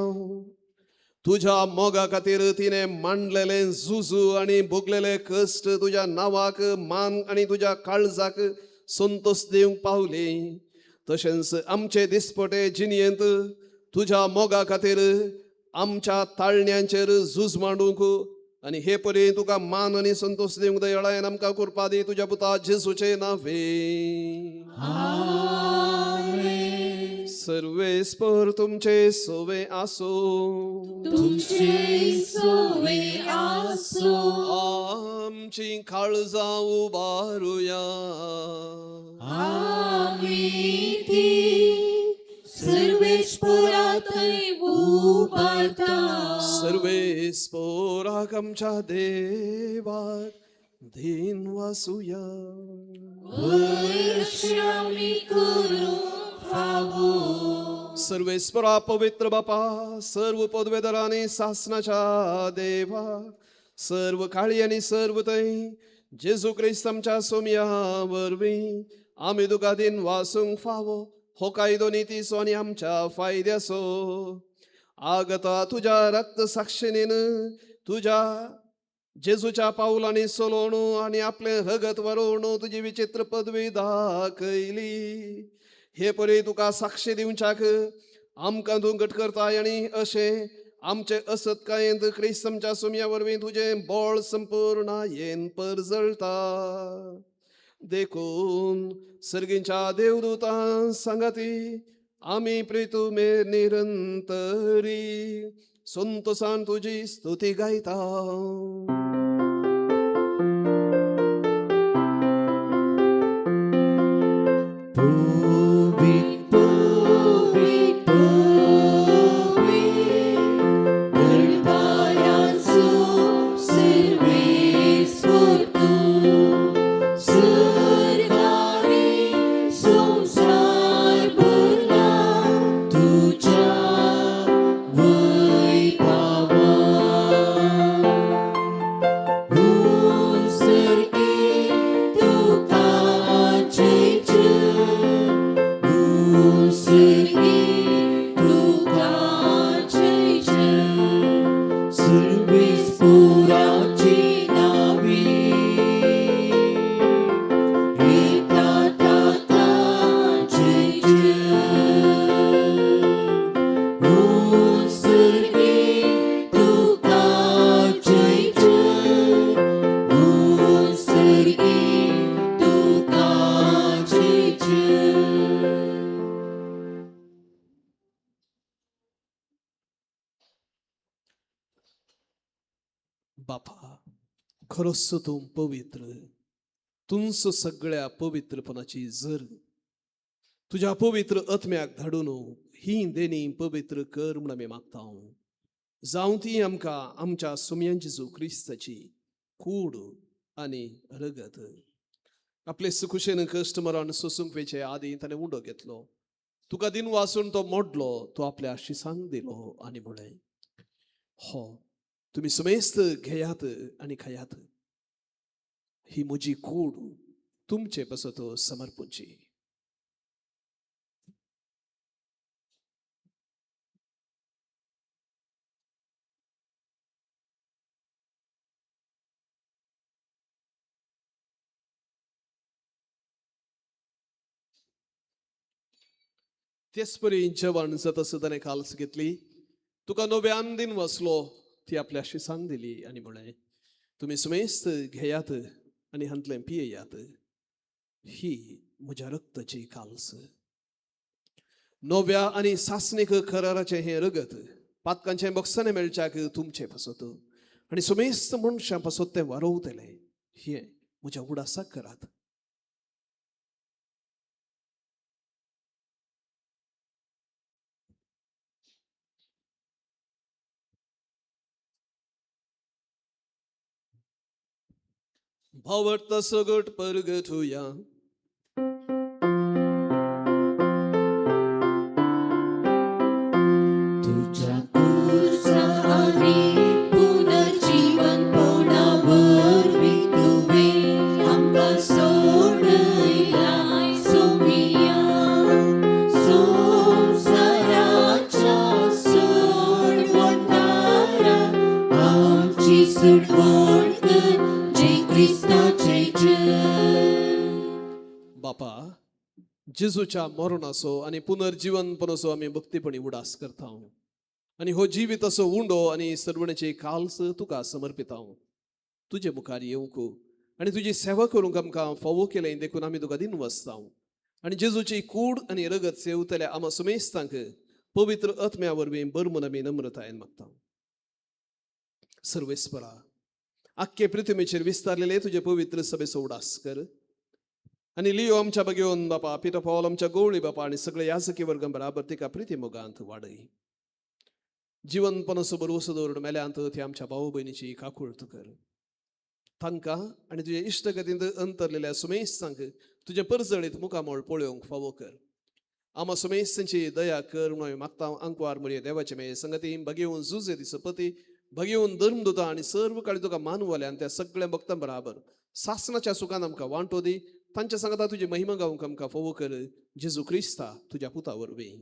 [SPEAKER 2] तुज्या मोगा खातीर तिणें मांडलेलें झुजू आनी भोगलेले कश्ट तुज्या नांवाक मान आनी तुज्या काळजाक संतोश दिवंक पावली. तशेंच आमचे दिसपटे जिणयेंत तुज्या मोगा खातीर आमच्या ताळण्यांचेर झूज मांडूंक आनी हे परी तुका मान आनी संतोश दिवंक दयाळायन आमकां कृपा दी, तुज्या पुता जेजूचे नावे. सर्वेस्पर तुमचे सोवे आसो.
[SPEAKER 1] तुमचे सोवे आसो.
[SPEAKER 2] आमची काळजां उबारुया.
[SPEAKER 1] आमी ती सर्वेस्परा थंय उबारता.
[SPEAKER 2] सर्वेस्पोराक आमच्या देवाक धीन वासुया.
[SPEAKER 1] अशें आमी करूंक फावो.
[SPEAKER 2] सर्वेस्परा, पवित्र बापा, सर्व पदवेदारांनी सासनाच्या देवा, सर्व काळी आनी सर्व थंय जेजू क्रिस्त आमच्या सोमया वरवीं आमी तुका दिन वासूंक फावो. हो कायदो नितीचो आनी आमच्या फायद्याचो. आगता तुज्या रक्त साक्षिणीन तुज्या जेजूच्या पावलांनी सोलोवणू आनी आपलें रगत वरोवणू तुजी विचित्र पदवी दाखयली. हे परी तुका साक्षी दिवच्याक आमकां तूं घट करताय आनी अशें आमचे असत्कायेंत क्रिस्त आमच्या सुमया वरवीं तुजें बळ संपूर्णायेन परजळटा. देखून सर्गींच्या देवदूतां सांगाती आमी प्रितुमेर निरंतरी संतोसान तुजी स्तुती गायता.
[SPEAKER 1] Pubit, pubit, pubit, Berbayansu servis kurtu, Surgari sumsar burla, Tuja Vaibhava. Unsurgi तुका जय जय, Unsurgi तुका जय जय, सर्वेस पुराची नावी, एका ताका जय जय. उत्सर्गी तुका जय जय, उत्सर्गी तुका जय जय.
[SPEAKER 2] बापा, खरोच तूं पवित्र, तुंच सगळ्या पवित्रपणाची जर. तुज्या पवित्र आत्म्याक धाडून ही देणी पवित्र कर म्हूण आमी मागता. जावं ती आमकां आमच्या सुमयान जेजू क्रिस्ताची कूड आनी रगत. आपले सुखुशेन कश्ट मरण सोसूंक वेचे आदी ताणें उंडो घेतलो, तुका दिन वासून तो मोडलो, तो आपल्या शिसांक दिलो आनी म्हळें, हो तुमी समेस्त घेयात आनी खायात, ही म्हजी कूड तुमचे पासत समर्पूची. तेच परी जेवण जाता ताणें काल्स घेतली, तुका नव्यान दिन वसलो, ती आपल्या शिसांक दिली आनी म्हळें, तुमी समेस्त घेयात आनी हांतलें पियेयात, ही म्हज्या रक्ताची काल्स, नव्या आनी सासणीक कराराचें हें रगत, पातकांचें बक्षाणें मेळच्याक तुमचें पासत आनी समेस्त मनशां पासत तें वारोवतलें. हें म्हज्या उडासाक करात. भावार्थ सगट परगटुया.
[SPEAKER 1] तुझ्या कुर्सा आणि पुनर्जीवनपणावरवीं तुवें आमकां सोडयलाय सोमिया, संवसाराच्या सोडवणदारा, आमची सुटवण कर जे क्रिस्ताचे जय.
[SPEAKER 2] बापा, जेजूच्या मरणाचो आनी पुनर्जीवनपणाचो आमी भक्तीपणी उडास करता आनी हो जिवीत असो उंडो आनी सर्वणेची काल्स तुका समर्पिता. तुजे मुखार येवंक आनी तुजी सेवा करूंक आमकां फावो केलें देखून आमी तुका दिन वसता आनी जेजूची कूड आनी रगत सेवतल्या आमा सुमेस्तांक पवित्र आत्म्या वरवीं बरमून आमी नम्रतायेन मागता. सर्वेस्परा, आख्खे पृथ्वीचेर विस्तारलेले तुजे पवित्र सभेचो उडास कर आनी लियो आमच्या बगेवन बापा, पितो पावल आमच्या गवळी बापा आनी सगळे याजकी वर्गां बराबर तिका प्रिती मोगांत वाडय. जिवनपणाचो बरोसो दवरून मेल्यांत ती आमच्या भाव भयणीची काकुळट कर. तांकां आनी तुजे इश्टगतींत अंतरलेल्या सुमेस्तांक तुजें परजळीत मुखामळ पळोवंक फावो कर. आमा सुमेस्तांची दया कर म्हणून आमी मागता. आंकवार मुरये देवाचे मेये संगती बगेवन जुजे दिसपती भगेवन धर्मदुता आनी सर्व काळी तुका मानवल्यान त्या सगळ्या भक्तां बराबर सासनाच्या सुखान आमकां वांटो दी. तांच्या सांगता तुजी महिमा गावंक आमकां फावो कर, जेजू क्रिस्ता तुज्या पुता वरवीं.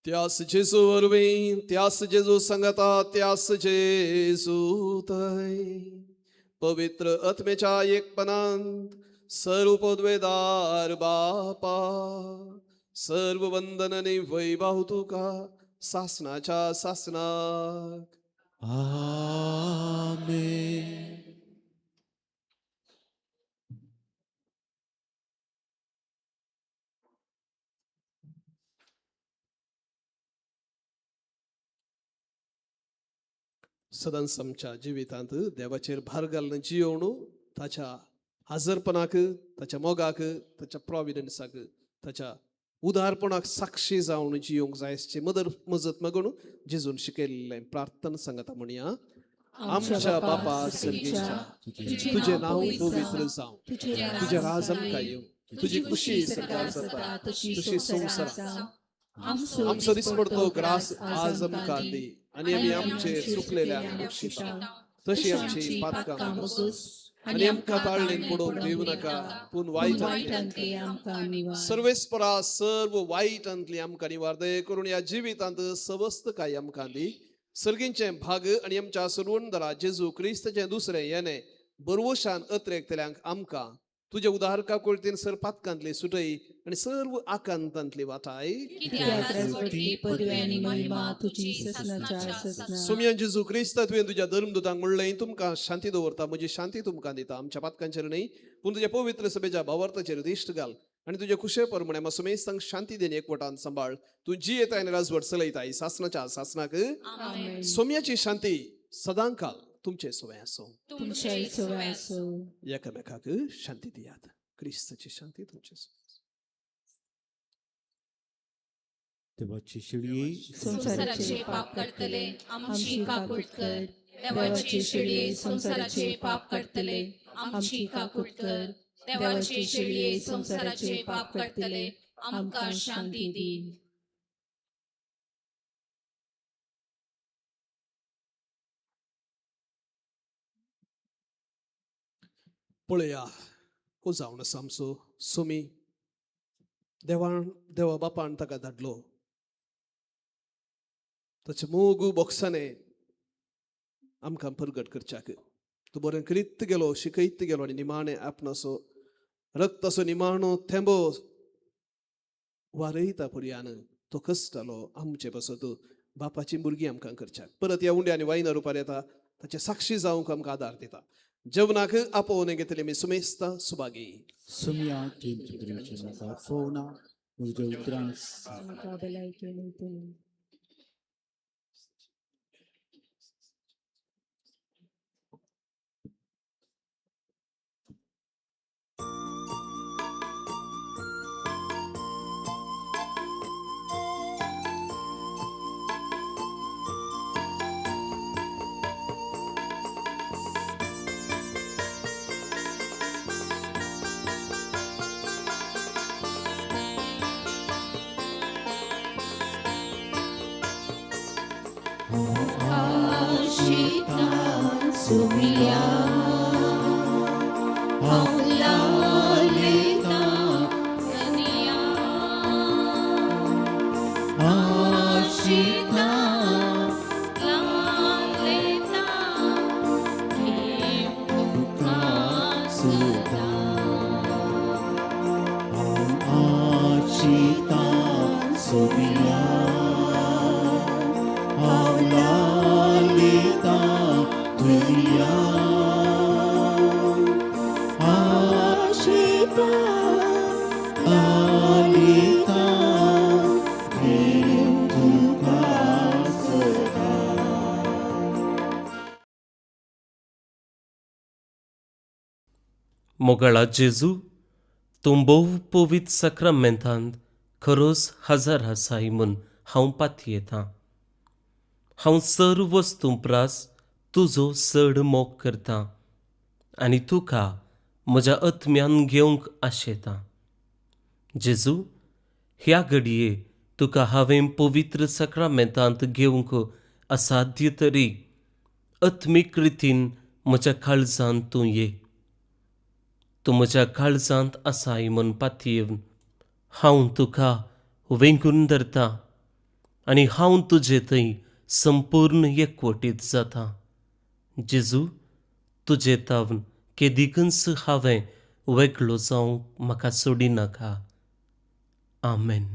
[SPEAKER 2] त्यास जेजू वरवीं, त्यास जेजू सांगता, त्यास जेजू थंय पवित्र आत्म्याच्या एकपणांत सर्व पदवेदार बापा, सर्व वंदन आणि वैभव तुका सासनाच्या सासनाक.
[SPEAKER 1] आमेन.
[SPEAKER 2] सदांच आमच्या जिवितांत देवाचेर भार घालून जियोवन ताच्या हाजरपणाक, ताच्या मोगाक, ताच्या प्रॉविडन्साक, ताच्या उदारपणाक साक्षी जावन जियोंक जाय आसची मदर मजत मागून जेजून शिकयल्लें प्रार्थना सांगता म्हणया. आमच्या बापा सर्गेच्या, तुजें नांव पवित्र जावं, तुजें राज आमकां येवं, तुजी खुशी सरकार जाता तशी संवसारांत. आमचो दिसपडतो ग्रास आज आमकां दी आनी आमी आमचे चुकलेल्यांक बक्षिता तशी आमची पातकां मोगूस आनी आमकां ताळणेन पडोवंक दिवं नाका, पूण वायटांतली
[SPEAKER 5] आमकां निवार.
[SPEAKER 2] सर्वेस्परा सर्व वायटांतली आमकां निवार. दये करून ह्या जिवितांत सवस्तकाय आमकां दी. सर्गींचें भाग आनी आमच्या सुरवंदरा जेजू क्रिस्ताचें दुसरें येणें बरवशान अत्रेकतल्यांक आमकां तुज्या उदाहरका कोळतीन सर पातकांतली सुटय आनी सर्व आकांतांतली वाटाय.
[SPEAKER 5] कित्याक राजवटी, पदवी आनी महिमा तुजी ससनाच्या ससना.
[SPEAKER 2] सोमयान जेजू क्रिस्ता, तुवें तुज्या धर्मदूतांक म्हणलें, तुमकां शांती दवरता, म्हजी शांती तुमकां दिता. आमच्या पातकांचेर न्हय, पूण तुज्या पवित्र सभेच्या भावार्थाचेर दिश्ट घाल आनी तुज्या कुशे प्रमाणे म्हाका सुमेस्तांक शांती देन एकवटान सांबाळ. तूं जी येताय आनी राजवट चलयताय सासनाच्या सासनाक.
[SPEAKER 5] आमेन.
[SPEAKER 2] सोम्याची शांती सदांकाल तुमचे सोवे आसूं.
[SPEAKER 5] तुमच्याय सोवे आसूं.
[SPEAKER 2] एकामेकाक शांती दियात. क्रिस्ताची शांती तुमचे सोवे.
[SPEAKER 6] देवाची शिळये,
[SPEAKER 5] संवसाराचे पाप काडटले, आमची काकूट कर. देवाची शिळये, संवसाराचे पाप काडटले, आमची काकूट कर. देवाची शिळये, संवसाराचे पाप काडटले, आमकां शांती दी.
[SPEAKER 2] पळया, हो जावन आसा आमचो सोमी. देवान, देवा बापान ताका धाडलो ताचे मोग बोक्साने आमकां परगट करच्याक. तो बरें करीत गेलो, शिकयत गेलो आनी निमाणें आपणाचो रक्ताचो निमाणो थेंबो वारयता पर्यान तो कसतालो आमचे पासत बापाची भुरगीं आमकां करच्याक. परत ह्या उंड्या आनी वायना रुपार येता, ताचे साक्षी जावंक आमकां आदार दिता. जेवणाक आपोवन घेतले मी सुमेस्ता सुभागी.
[SPEAKER 6] सुमया तुमचे म्हाका फोवना म्हज्या उतरां
[SPEAKER 5] आमकां भलायकी मेळटली.
[SPEAKER 1] सुमिया, हांव लालेता
[SPEAKER 5] धनिया,
[SPEAKER 1] आशिता
[SPEAKER 5] लालेता घेव
[SPEAKER 6] तुका सुदा हांव आशिता सुमिया, हांव लालिता तुया, आशिता लालिता घेव तुका सुदा.
[SPEAKER 7] मोगाळा जेजू, तूं भोव पवित्र साक्रामेंतांत खरोच हजर आसाय म्हूण हांव पातयेतां. हांव सर्व वस्तूं प्रास तुजो चड मोग करतां आनी तुका म्हज्या आत्म्यान घेवंक आशेतां. जेजू, ह्या घडये तुका हांवें पवित्र साक्रामेंतांत घेवंक असाध्य तरी आत्मीक रितीन म्हज्या काळजांत तूं ये. तूं म्हज्या काळजांत आसाय म्हूण पातयेवन हांव तुका वेंगून धरतां आनी हांव तुजे थंय संपूर्ण एकवटीत जाता. जेजू, तुजे तावन केदिकूच हांवें वेगळो जावंक म्हाका सोडिनाका. आमेन.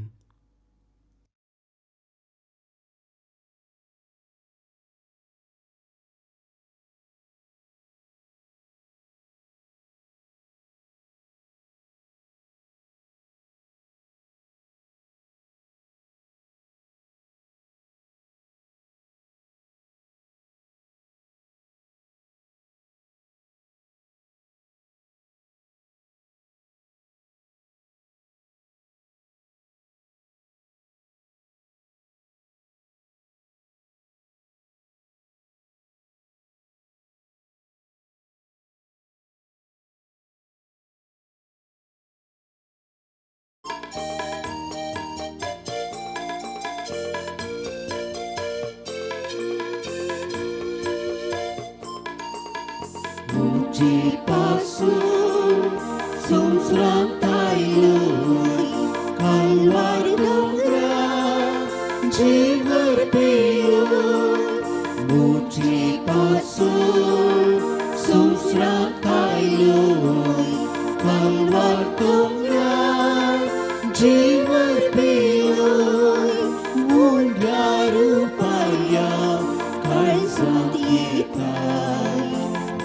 [SPEAKER 1] पासून संवसारांत आयलो कालवार दोंगरार जीवर पेलो मुजी पासून संवसारांत आयलो कालवार दोंगरार जीवर पेलो मुंड्या रुपाया काळजांत येता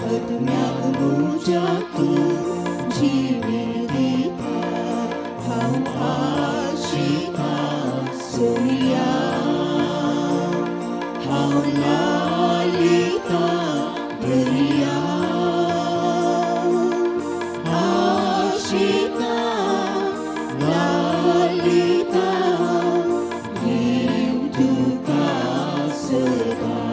[SPEAKER 1] आत्म्याक म्हज्या तूं जिवी दिता हांव आशिता सोया हांव लालिता दर्या आशिता लालिता देव तुका सदां.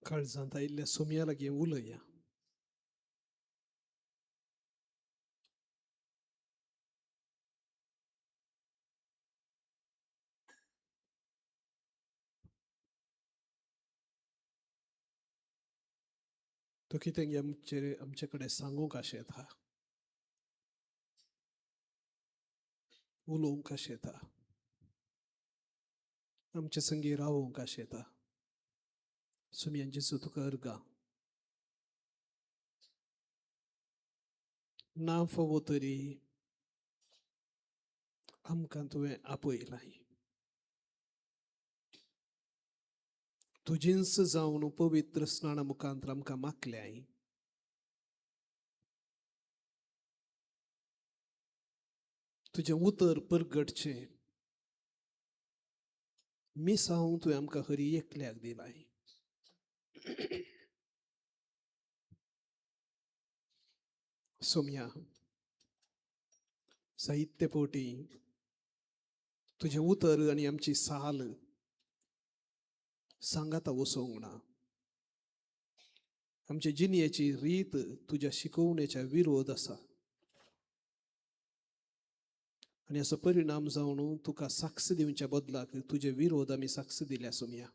[SPEAKER 2] काळजांत आयिल्ल्या सोमया लागीं उलया. तो कितें आमचे आमचे कडेन सांगूंक आशेता, उलोवंक आशेता, आमचे संगी रावोंक आशेता. सुमयान जेजू तुका अर्गां ना फावो तरी आमकां तुवें आपयलाय. तुजींच जावन पवित्र स्नाना मुखांत आमकां मागल्याय. तुजें उतर परगटचें मिसांव तुवें आमकां हरी एकल्याक दिलाय. सोमया, साहित्य पोटी तुजें उतर आनी आमची साल सांगाता वसोवंक ना. आमचे जिणेची रीत तुज्या शिकोवणेच्या विरोध आसा आनी असो परिणाम जावन तुका साक्ष दिवच्या बदलाक तुजे विरोध आमी साक्ष दिल्या. सोमया,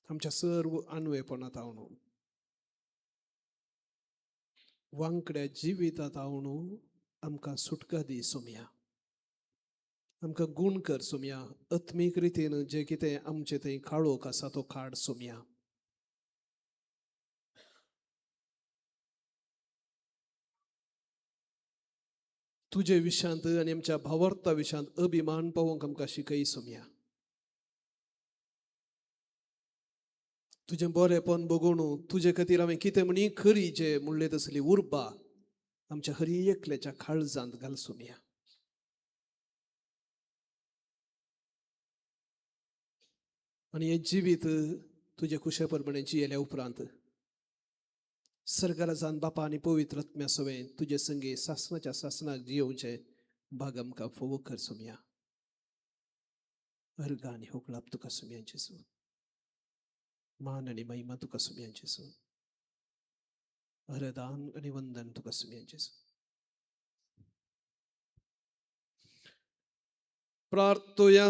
[SPEAKER 2] आमच्या सर्व आनवेपणांत हांव वांकड्या जिवितांत हांव आमकां सुटका दी. सोमया, आमकां गूण कर. सोमया, आत्मीक रितीन जें कितें आमचें थंय काळोख आसा तो काड. सोमया, तुजे विशांत आनी आमच्या भावार्था विशांत अभिमान पावोवंक आमकां शिकय. सोमया, तुजें बरेंपण बगोवन तुजे खातीर हांवें कितें म्हणी खरी जे म्हणले तसली उर्बा आमच्या हरी एकल्याच्या काळजांत घाल. सोमया, आनी हें जिवीत तुजे कुशे प्रमाणे जियेल्या उपरांत सर्गराजान बापा आनी पवित्र आत्म्या सवें तुजे संगी सासणाच्या सासणाक जियोवचें भाग आमकां फोवो कर सोमया. अर्गा आनी होकळाप तुका सोमया जेजू, मान आनी महिमा तुका सोमया जेजू, हरदान आनी वंदन तुका सोमया जेजू. प्रार्थुया.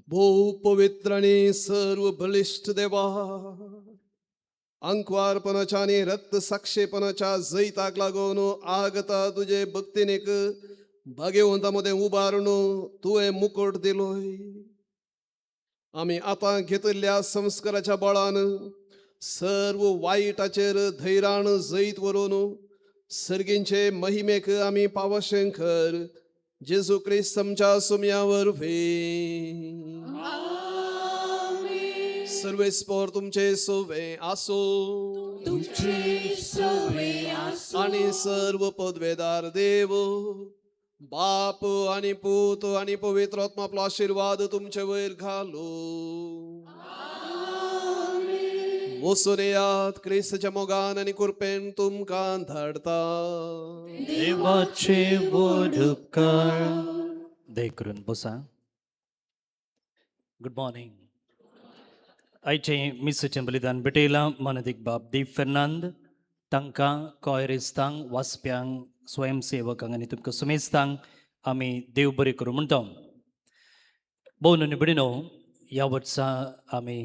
[SPEAKER 2] भोव पवित्र आनी सर्व बळिश्ट देवा, अंकवारपणाच्या आनी रक्त साक्षेपणाच्या जैताक लागून आगता तुजे भक्तीनेक भाग्यवंता मदें उबारून तुवें मुकोट दिलोय. आमी आतां घेतिल्ल्या संस्काराच्या बळान सर्व वायटाचेर धैरान जैत व्हरून सर्गींचे महिमेक आमी पावशें कर, जेजू क्रिस्त आमच्या सुमया वरवीं. सर्वेस्पोर तुमचे सोवे आसो.
[SPEAKER 1] तुमचे सोवे आसूं.
[SPEAKER 2] आणि सर्व पदवेदार देव बाप आणि पूत आणि पवित्र आत्मा आपलो आशीर्वाद तुमचे वयर घालू. वचून येयात, क्रिस्तच्या मोगान आनी कृपेन तुमकां धाडता.
[SPEAKER 8] देवाचे व्हड उपकार. दया करून बसा. Good morning. आयचें मिसाचें बलिदान भेटयलां मानादीक बाब दीप फेर्नांद. तांकां, कॉयरिस्तांक, वाचप्यांक, स्वयंसेवकांक आनी तुमकां सुमेस्तांक आमी देव बरें करूं म्हणटा. भोव भयणीनो, ह्या वर्सा आमी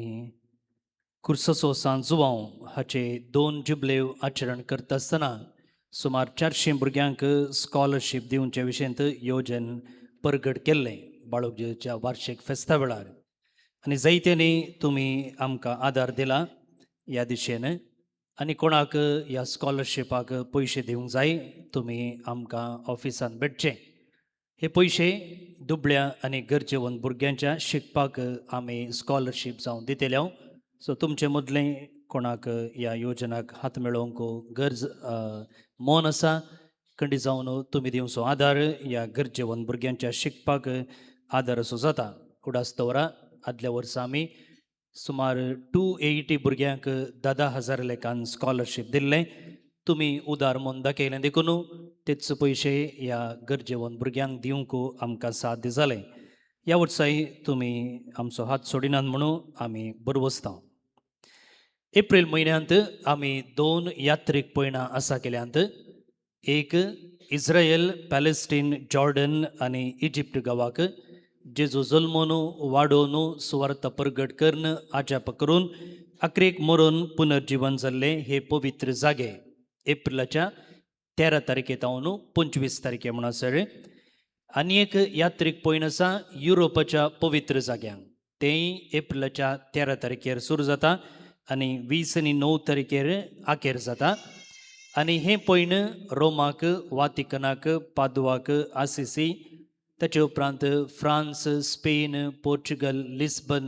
[SPEAKER 8] कुर्साचो सांत जुवांव हाचे दोन जुबलेव आचरण करता आसतना सुमार 400 भुरग्यांक स्कॉलरशीप दिवचे विशयंत योजन परगट केल्लें बाळोगजेच्या वार्षीक फेस्ता वेळार आनी जायत्यांनी तुमी आमकां आदार दिला ह्या दिशेन. आनी कोणाक ह्या स्कॉलरशिपाक पयशे दिवंक जाय, तुमी आमकां ऑफिसांत भेटचे. हे पयशे दुबळ्या आनी गरजेवंत भुरग्यांच्या शिकपाक आमी स्कॉलरशीप जावन दितले. सो तुमचे मदलें कोणाक ह्या योजनाक हात मेळोवंक गरज मन आसा, खंडीत जावन तुमी दिवचो आदार ह्या गरजेवंत भुरग्यांच्या शिकपाक आदार असो जाता. उडास दवरा, आदल्या वर्सा आमी सुमार 280 भुरग्यांक 10,000 लेखान स्कॉलरशीप दिल्लें. तुमी उदार मन दाखयलें देखून तेच पयशे ह्या गरजेवंत भुरग्यांक दिवंक आमकां साध्य जालें. ह्या वर्साय तुमी आमचो हात सोडिनात म्हणून आमी बरवसता. एप्रील म्हयन्यांत आमी दोन यात्रीक पयणां आसा केल्यांत. एक इस्रायल, पॅलेस्टीन, जॉर्डन आनी इजिप्ट गांवाक जेजू जल्मोन, वाडोवन, सुवार्थ परगट करून, आजाप करून, आखरेक मरून पुनर्जीवन जाल्ले हे पवित्र जागे एप्रिलाच्या 13 तारखे तावन 25 तारखे म्हणसर. आनी एक यात्रीक पयण आसा युरोपाच्या पवित्र जाग्यांक, तेंय एप्रिलाच्या 13 तारखेर सुरू जाता आनी 20 आनी 9 तारखेर आखेर जाता. आनी हें पयण रोमाक, वातिकनाक, पादवाक, आसिसी, ताचे उपरांत France, Spain, Portugal, Lisbon,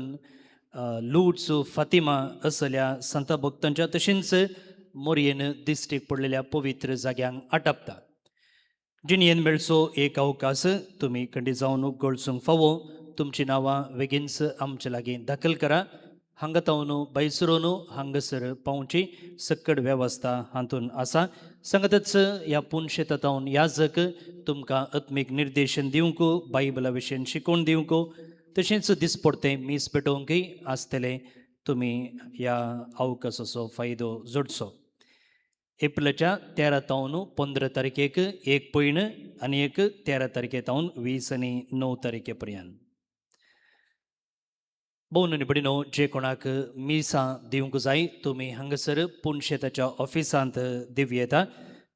[SPEAKER 8] loots, Fatima असल्या संता भक्तांच्या तशेंच मोरयेन दिश्टीक पडलेल्या पवित्र जाग्यांक आटापता. जिणयेन मेळचो एक अवकाश तुमी खंडीत जावन गळसूंक फावो. तुमचीं नांवां बेगीनच आमचे लागीं दाखल करा. हांगा तावन भायसरून हांगासर पावची सक्कड वेवस्था हातून आसा. सांगतच ह्या पुनशेता तावन याजक तुमकां आत्मीक निर्देशन दिवंक, बायबला विशयन शिकोवन दिवंक, तशेंच दिसपडतें मीस पेटोवंकय आसतलें. तुमी ह्या अवकाशाचो फायदो जोडचो. एप्रिलाच्या 13 तावन 15 तारखेक एक पयण आनी एक 13 तारखे तावन 20 आनी 9 तारखे पर्यंत. भोवन आनी भयणीनो, जे कोणाक मिसां दिवंक जाय तुमी हांगासर पुनशेताच्या ऑफिसांत दिवं येता.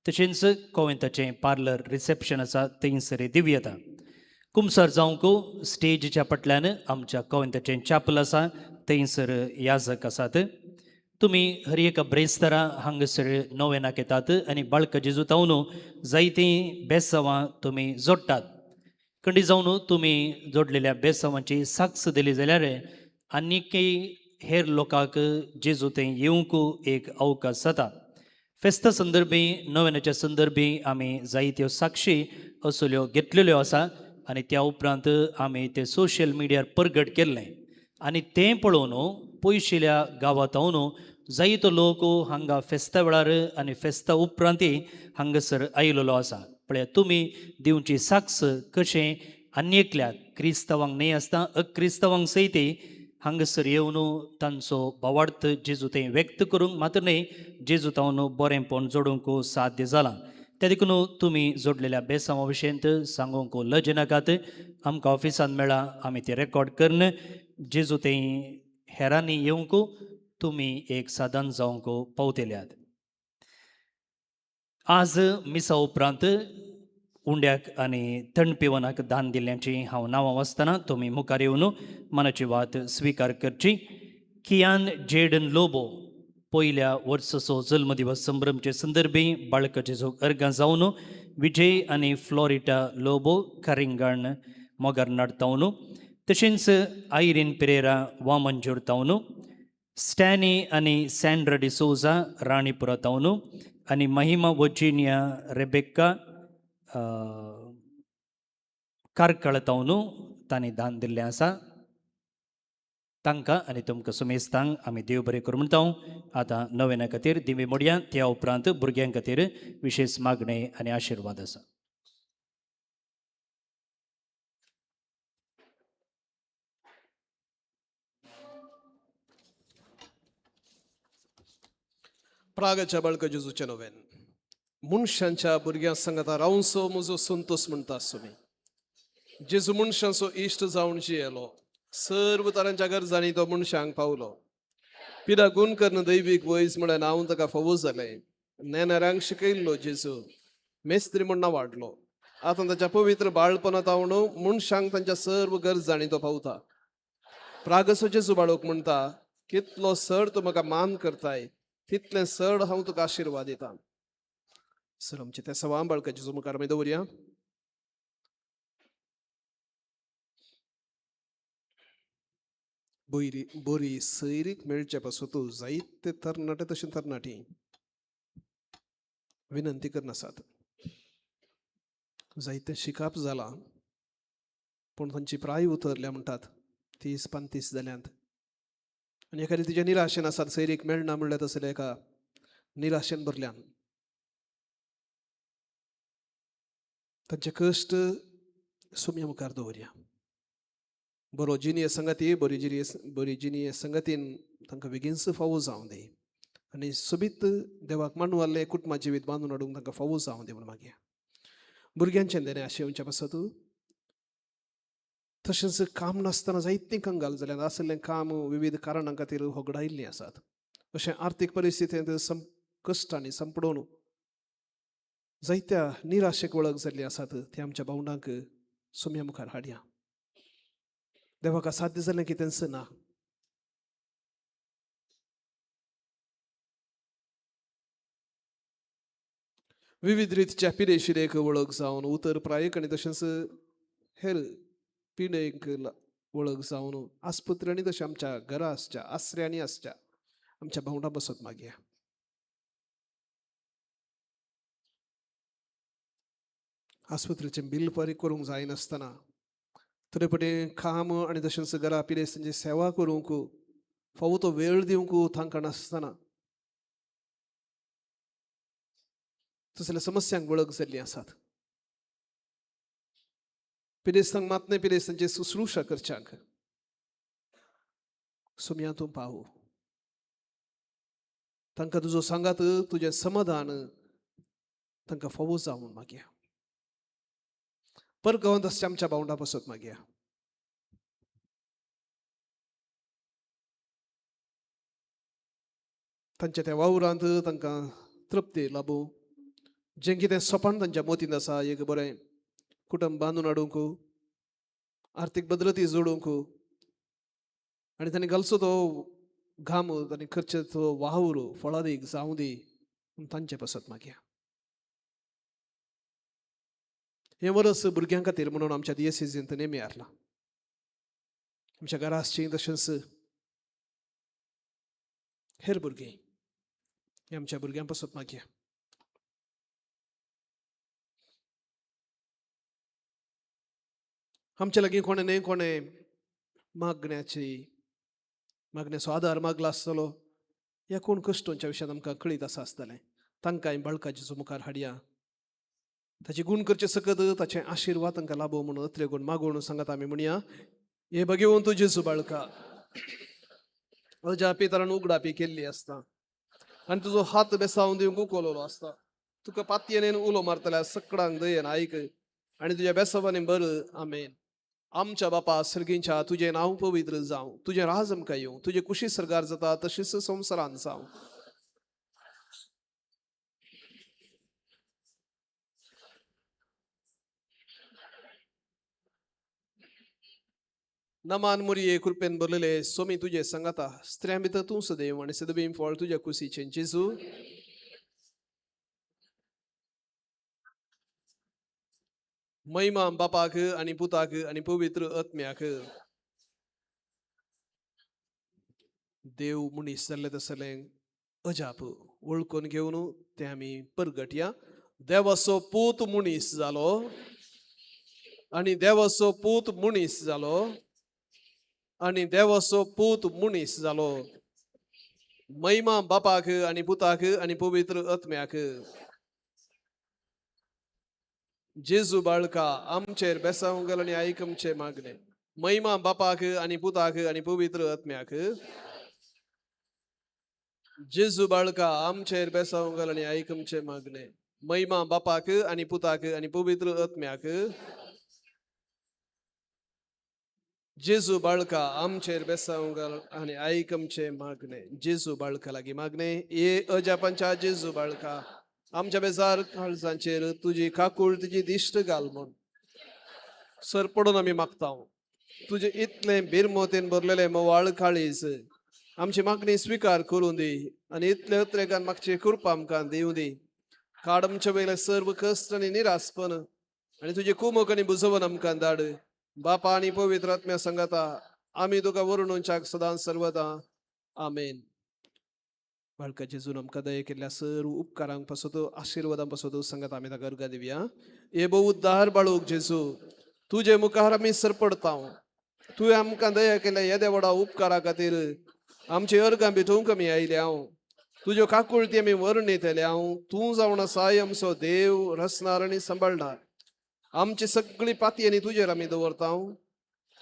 [SPEAKER 8] तशेंच कोवेंताचें पार्लर रिसेप्शन आसा थंयसर दिवं येता. कुमसार जावंक स्टेजीच्या फाटल्यान आमच्या कोवेंताचें चॅपल आसा, थंयसर याजक आसात. तुमी हर एका ब्रेस्तारा हांगासर नोवेनाक येतात आनी बाळका जेजू तावन जायतीं बेसांवां तुमी जोडटात. खंडीत जावन तुमी जोडलेल्या बेसांवांची साक्ष दिली जाल्यार आनीकय हेर लोकांक जेजू थंय येवंक एक अवकाश जाता. फेस्ता संदर्भी, नोवेनाच्या संदर्भी आमी जायत्यो साक्षी असल्यो घेतलेल्यो आसा आनी त्या उपरांत आमी ते सोशल मिडियार परगट केल्लें. आनी तें पळोवन पयशिल्या गांवांत जायतो लोक हांगा फेस्ता वेळार आनी फेस्ता उपरांतय हांगासर आयिल्लो आसा. पळया तुमी दिवची साक्ष कशें आनी एकल्याक क्रिस्तांवांक न्हय आसता अक्रिस्तांवांक सयत हांगासर येवन तांचो भावार्थ जेजू थंय व्यक्त करूंक मात्र न्हय जेजू तावन बरेंपण जोडूंक साध्य जालां. त्या देखून तुमी जोडलेल्या बेसांवा विशयंत सांगूंक लज नाकात. आमकां ऑफिसान मेळा, आमी तें रेकॉर्ड करून जेजू थंय हेरांनी येवंक तुमी एक साधन जावंक पावतल्यात. आज मिसा उपरांत उंड्याक आनी थंड पिवनाक दान दिल्ल्याची हांव नांवां वाचतना तुमी मुखार येवन मनाची वात स्विकार करची. कियान जेडन लोबो पयल्या वर्साचो जल्मदिवस संभ्रमचे संदर्भी बाळकाचे जोग अर्गां जावन विजय आनी फ्लॉरिटा लोबो करिंगण मोगरनाड तावन, तशेंच आयरीन पेरेरा वामनजूर तावन, स्टॅनी आनी सँड्रा डिसोजा राणीपुरा तावन आनी महिमा वर्जिनिया रेबेक्का कार्कळ तावन तांणी दान दिल्लें आसा. तांकां आनी तुमकां सुमेस्तांक आमी देव बरें करूं म्हणटा. आतां नवेना खातीर दिमी मोडया, त्या उपरांत भुरग्यां खातीर विशेश मागणें आनी आशिर्वाद आसा.
[SPEAKER 2] प्रागाच्या बाळका जेजूच्या नव्यान मनशांच्या भुरग्यां सांगता रावंसो म्हजो संतोष म्हणटा सुमी. जेजू मनशांचो इश्ट जावन जियेलो, सर्व तरांच्या गरजांनी तो मनशांक पावलो. पिडा गुण करून दैवीक वैज म्हळ्यार नांव ताका फावो जालें. नेणाऱ्यांक शिकयल्लो जेजू मेस्त्री म्हण वाडलो. आतां ताच्या पवित्र बाळपणांत हांव मनशांक तांच्या सर्व गरजांनी तो पावता. प्रागसो जेजू बाळोक म्हणटा, कितलो सर तूं म्हाका मान करताय तितलें चड हांव तुका आशिर्वाद दिता. सर आमचे त्या सवां बाळका जेजू मुखार आमी दवरया. बरी बरी सैरीक मेळचे पासून जायते तरणाटे तशें तरणाटी विनंती करनासात. जायते शिकाप जालां पूण तांची प्राय उतरल्या म्हणटात 30 35 जाल्यांत आनी एखादी तिच्या निराशेन आसात. सैरीक मेळना म्हणल्यार तसलें एका निराशेन भरल्यान तांचे कश्ट सुम्या मुखार दवरया. बरो जिनीय संगती बरी जिनीय बरी जिनीय संगतीन तांकां बेगीनच फावो जावं दी आनी सोबीत देवाक मांडवाल्लें कुटुंबा जिवीत बांदून हाडूंक तांकां फावो जावं दी म्हूण मागया. भुरग्यांचें देणें आशेवच्या पासत तशेंच काम नासतना जायतीं कंगाल जाल्यार आशिल्लें काम विविध कारणां खातीर होगडायिल्लीं आसात. अशें आर्थीक परिस्थितींत कश्टांनी संपडोवन जायत्या निराशेक वळख जाल्ली आसात ते आमच्या भावंडांक सुम्या मुखार हाडया. देवाक साध्य जालें कितेंच ना. विविध रितीच्या पिडेशिरेक वळख जावन उतर प्रायक आनी तशेंच हेर पिडेक वळख जावन आस्पत्र्यांनी तशें आमच्या घरा आसच्या आसऱ्यांनी आसच्या आमच्या भावंडां बसत मागया. आस्पत्रेचें बिल फारीक करूंक जायनासतना थोडे काम आनी तशेंच घरा पिडेस्तांची सेवा करूंक फावो तो वेळ दिवंक तांकां नासतना तसल्या समस्यांक वळख जाल्ली आसात. पिडेस्तांक मात न्हय पिडेस्तांची शुश्रूषा करच्यांक सुम्या तूं पावो. तांकां तुजो सांगात तुजें समाधान तांकां फावो जावं म्हूण मागया. परगांवांत आसच्या आमच्या भावंडां पासत मागया. तांच्या त्या वावरांत तांकां तृप्ती लाबूं. जें कितें सपन तांच्या मोतींत आसा एक बरें कुटुंब बांदून हाडूंक आर्थीक भद्रती जोडूंक आनी तांणी घालचो तो घाम तांणी करचो तो वावर फळादीक जावं दी म्हूण तांचे पासत मागया. हें वर्स भुरग्यां खातीर म्हणून आमच्या दियसिजींत नेमी हारला. आमच्या घरा आसचीं तशेंच हेर भुरगीं हे आमच्या भुरग्यां पासत मागया. आमच्या लागीं कोणें न्हय कोणें मागण्याची मागण्याचो आदार मागला आसतलो ह्या कोण कश्टोंच्या विशयांत आमकां कळीत आसा आसतलें. तांकां बाळका जेजू मुखार हाडया, ताची गुण करचे सकत ताचे आशिर्वाद तांकां लाभो म्हणून अत्रे गुण मागोवन सांगत आमी म्हणया. हे बघेवन तूं जेजू बाळका अजापी तरान उगडापी केल्ली आसता आनी तुजो हात बेसावन दिवंक उखलोलो आसता. तुका पातयेन उलो मारतल्या सकडांक दयेन आयक आनी तुज्या बेसावानी बर. आमेन. आमच्या बापा सर्गींच्या, तुजें नांव पवित्र जावं, तुजें राज आमकां येवं, तुजें कुशी सरगार जाता तशीच संवसारान जावं. नमान मुरये, कृपेन भरलेले, सोमी तुजे संगाता, स्त्रियां भितर तूं सदैव आनी सदबीम फळ तुज्या कुशीचें जेजू. महिमा बापाक आनी पुताक आनी पवित्र आत्म्याक. देव मनीस जाल्ले तसलें अजाप वळखून घेवन तें आमी परगटया. देवाचो पूत मनीस जालो आनी देवाचो पूत मनीस जालो आनी देवाचो पूत मनीस जालो. महिमा बापाक आनी पुताक आनी पवित्र आत्म्याक. जेजू बाळका आमचेर बेसावंक घाल आनी आयक आमचें मागणें. महिमा बापाक आनी पुताक आनी पवित्र आत्म्याक. जेजू बाळका आमचेर बेसावंक घाल आनी आयक आमचें मागणें. महिमा बापाक आनी पुताक आनी पवित्र आत्म्याक. जेजू बाळका आमचेर बेसावंक घाल आनी आयक आमचें मागणें. जेजू बाळका लागीं मागणें. ये अजापांच्या जेजू बाळका आमच्या बेजार काळजांचेर तुजी काकूळ तुजी दिश्ट घाल म्हूण सर पडून आमी मागता. तुजें इतलें बिरमोतेन भरलेलें मोवाळ काळीज आमची मागणी स्विकार करूं दी आनी इतले अत्रेगान मागची कृपा आमकां दिवं दी. काड आमचे वयले सर्व कश्ट आनी निरासपण आनी तुजी कुमक आनी बुजोवन आमकां धाड. बापा आनी पवित्र आत्म्या संगाता आमी तुका वरुणूंच्याक सदां सर्वदा. आमेन. बाळका जेजून आमकां दया केल्ल्या सर्व उपकारांक पासत आशिर्वादां पासत सांगात आमी ताका अर्गां दिवया. हे भोव उद्धार बाळूक जेजू, तुजे मुखार आमी सरपडता. तुवें आमकां दया केल्या येद्या व्हडा उपकारा खातीर आमची अर्गां भेटोवंक आमी आयल्या. हांव तुज्यो काकुळटी आमी वर्णयतले. हांव तूं जावन आसाय आमचो देव, रसणार आनी सांबाळणार. आमची सगळी पाती आनी तुजेर आमी दवरता.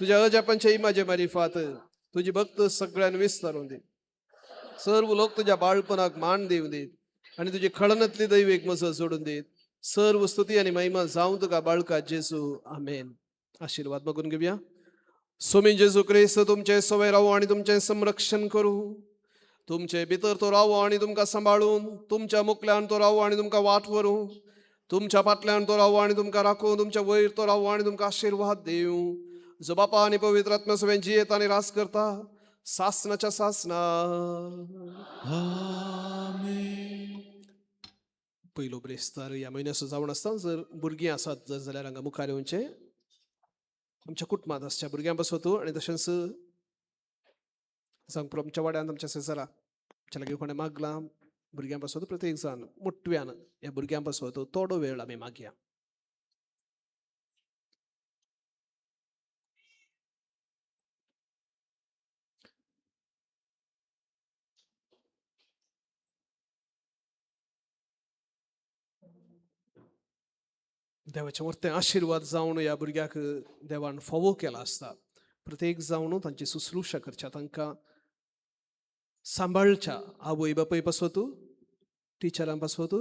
[SPEAKER 2] तुज्या अजापांचे इमाजे मारिफात तुजी भक्त सगळ्यान विस्तारून दी. सर्व लोक तुज्या बाळपणाक मान दिवं दीत आनी तुजी खळनातली दैवीक मजत जोडून दीत. सर्व स्तुती आनी महिमा जावं तुका बाळका जेजू. आमेन. आशिर्वाद मागून घेवया. सोमी जेजू क्रिस्त तुमचे सवय रावो आनी तुमचें संरक्षण करूं. तुमचे भितर तो रावो आनी तुमकां सांबाळून, तुमच्या मुखल्यान तो रावो आनी तुमकां वाट व्हरूं, तुमच्या फाटल्यान तो रावो आनी तुमकां राखूं, तुमच्या वयर तो रावो आनी तुमकां आशिर्वाद दिवं. जो बापा आनी पवित्र आत्म्या सवें जियेत आनी रास करता सासनाच्या सासना. पयलो ब्रेस्तार ह्या म्हयन्याचो जावन आसता. जर भुरगीं आसात जर जाल्यार हांगा मुखार येवचें आमच्या कुटुंबांत आसच्या भुरग्यां पासत आनी तशेंच जावं आमच्या वाड्यांत आमच्या शेजारा आमच्या लागीं कोणें मागलां भुरग्यां पासत प्रत्येक जाण मोटव्यान ह्या भुरग्यां पासत थोडो वेळ आमी मागया. देवाचे वर्ते आशिर्वाद जावन ह्या भुरग्याक देवान फावो केला आसता. प्रत्येक जावन तांची शुश्रूषा करच्या, तांकां सांबाळच्या आवय बापूय पासत टिचरां पासत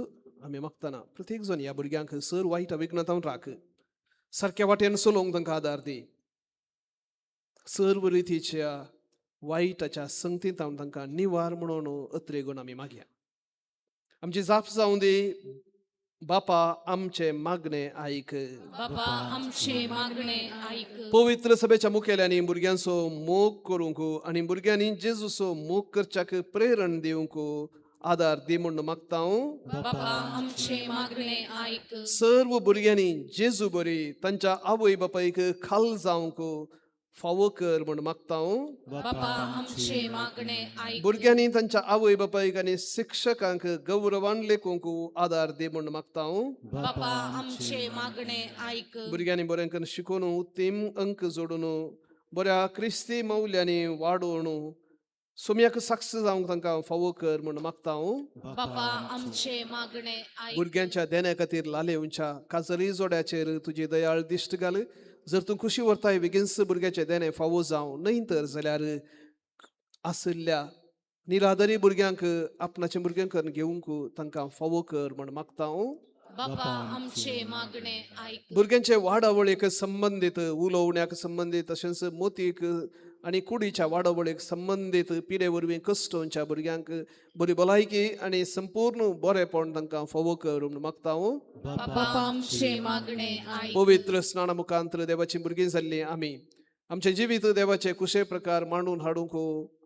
[SPEAKER 2] आमी मागतना प्रत्येक जाण ह्या भुरग्यांक सर वायट विघ्नांत राख, सारक्या वाटेन चलोवंक तांकां आदार दी. सर्व रितीच्या वायटाच्या संगतींत तांकां निवार म्हणून अत्रेगूण आमी मागया. आमची जाप जावं दी. बापा आमचे मागणे आयक.
[SPEAKER 5] बाबा आमचे मागणे आयक.
[SPEAKER 2] पवित्र सभेच्या मुखेल्यांनी भुरग्यांचो मोग करूंक आनी भुरग्यांनी जेजूचो मोग करच्याक प्रेरण दिवंक आदार दी म्हूण मागता हांव.
[SPEAKER 5] बाबा आमचे मागणे आयक.
[SPEAKER 2] सर्व भुरग्यांनी जेजू बरी तांच्या आवय बापायक खाल जावंक फावो कर म्हूण मागता हांव.
[SPEAKER 5] बाबा आमचे मागणे आयक.
[SPEAKER 2] भुरग्यांनी तांच्या आवय बापायक आनी शिक्षकांक गौरवान लेखूंक आदार दी म्हूण मागता हांव.
[SPEAKER 5] बाबा आमचे मागणे आयक.
[SPEAKER 2] भुरग्यांनी बरें करून शिकून उत्तीम अंक जोडून बऱ्या क्रिस्ती मौल्यांनी वाडोवन सोम्याक साक्ष जावंक तांकां फावो कर म्हूण मागता हांव.
[SPEAKER 5] बापा आमचे मागणे आयक.
[SPEAKER 2] भुरग्यांच्या देण्या खातीर लालेवच्या काजरी जोड्याचेर तुजी दयाळ दिश्ट घाल. जर तूं खुशी व्हरताय बेगीनच भुरग्याचें देणें फावो जावं, न्हय तर जाल्यार आशिल्ल्या निरादरी भुरग्यांक आपणाचें भुरगें करून घेवंक तांकां फावो कर म्हूण मागता हांव.
[SPEAKER 5] बापा आमचे मागणे आयक.
[SPEAKER 2] भुरग्यांचे वाडावळीक संबंदीत, उलोवण्याक संबंदीत, तशेंच मोतीक आनी कुडीच्या वाडावळीक संबंदीत पिडे वरवीं कश्टोवच्या भुरग्यांक बरी भलायकी आनी संपूर्ण बरेपण तांकां फावो कर म्हूण मागता हांव.
[SPEAKER 5] बापा आमचे मागणे आयक.
[SPEAKER 2] पवित्र स्नाना मुखांतर देवाची भुरगीं जाल्लीं आमी आमचें जिवीत देवाचे कुशे प्रकार मांडून हाडूंक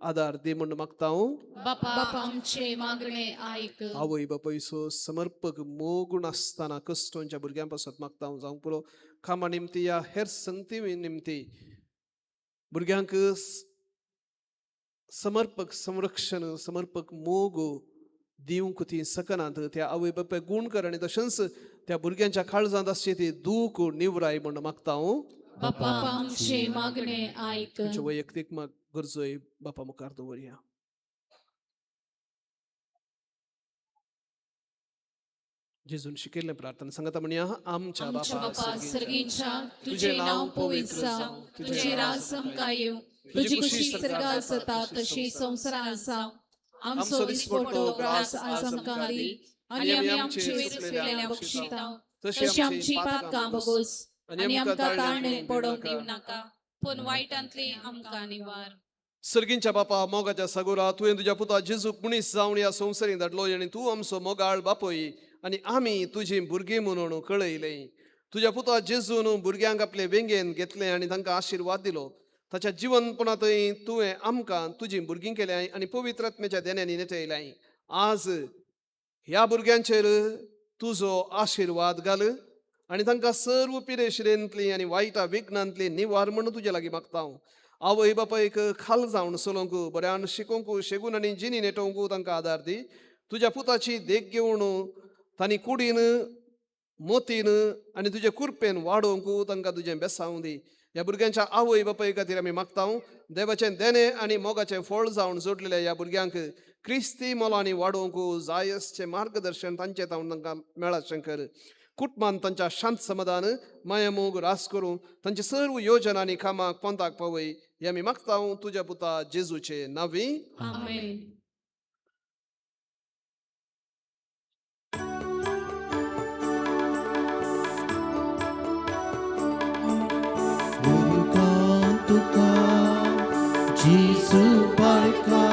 [SPEAKER 2] आदार दी म्हूण मागता हांव.
[SPEAKER 5] बापा आमचे मागणे आयक.
[SPEAKER 2] आवय बापायचो समर्पक मोग नासतना कश्टोंच्या भुरग्यां पासत मागता हांव, जावंक पुरो कामा निमती या हेर संगती निमती भुरग्यांक समर्पक संरक्षण, समर्पक मोग दिवंक ती सकनात, त्या आवय बापाय गूण कर आनी तशेंच त्या भुरग्यांच्या काळजांत आसची ती दूख निवराय म्हूण मागता हांव.
[SPEAKER 5] बापा आमचे मागणे आयक.
[SPEAKER 2] तुमच्यो वैयक्तीक गरजोय बापा मुखार दवरया. जेजून शिकयल्लें प्रार्थना सांगता म्हणया. आमच्या
[SPEAKER 5] आमच्या
[SPEAKER 2] बापा
[SPEAKER 5] बापा
[SPEAKER 2] सर्गींच्या,
[SPEAKER 5] सर्गींच्या, तुझे नाव पवित्र जावं, तुझे राज आमकां येवं, तुजी खुशी स्वर्गात जाता तशी संवसारांत जावं. आमचो दिसपट्टो ग्रास आज आमकां दी आनी आमी आमचे विसरलेल्या बक्षिता तशी आमची पातकां बगोस आनी आमकां ताळणेक पडोवंक दिवं नाका, पूण वायटांतली आमकां निवार.
[SPEAKER 2] सर्गींच्या बापा, मोगाच्या सागोरा, तुवें तुज्या पुता जेजूक मनीस जावन ह्या संवसारींत धाडलो आनी तूं आमचो मोगाळ बापूय आनी आमी तुजीं भुरगीं म्हणून कळयलें. तुज्या पुता जेजून भुरग्यांक आपले वेंगेन घेतलें आनी तांकां आशिर्वाद दिलो. ताच्या जिवनपणांतय तुवें आमकां तुजीं भुरगीं केल्यांय आनी पवित्र आत्म्याच्या देण्यांनी नेटयल्यांय. आज ह्या भुरग्यांचेर तुजो आशिर्वाद घाल आनी तांकां सर्व पिरेशिरेंतली आनी वायटा विघ्नांतली निवार म्हणून तुज्या लागीं मागता हांव. आवय बापायक खाल जावन चलोवंक, बऱ्यान शिकोवंक, शेगून आनी जिणी नेटोवंक तांकां आदार दी. तुज्या पुताची देख घेवन तांणी कुडीन, मोतीन आनी तुजे कुरपेन वाडोवंक तांकां तुजें बेसांव दी. ह्या भुरग्यांच्या आवय बापाय खातीर आमी मागता, देवाचें देणें आनी मोगाचें फळ जावन जोडलेल्या ह्या भुरग्यांक क्रिस्ती मोलांनी वाडोवंक जायसचें मार्गदर्शन तांचें तावन तांकां मेळत शंकर. कुटुंबान तांच्या शांत समाधान, माया मोग रास करूं तांचे सर्व योजना आनी कामाक पोंताक पावय, हे आमी मागता तुज्या पुता जेजूचे नांवी.
[SPEAKER 5] आमेन.
[SPEAKER 6] उरकां तुका जेजू बाळका,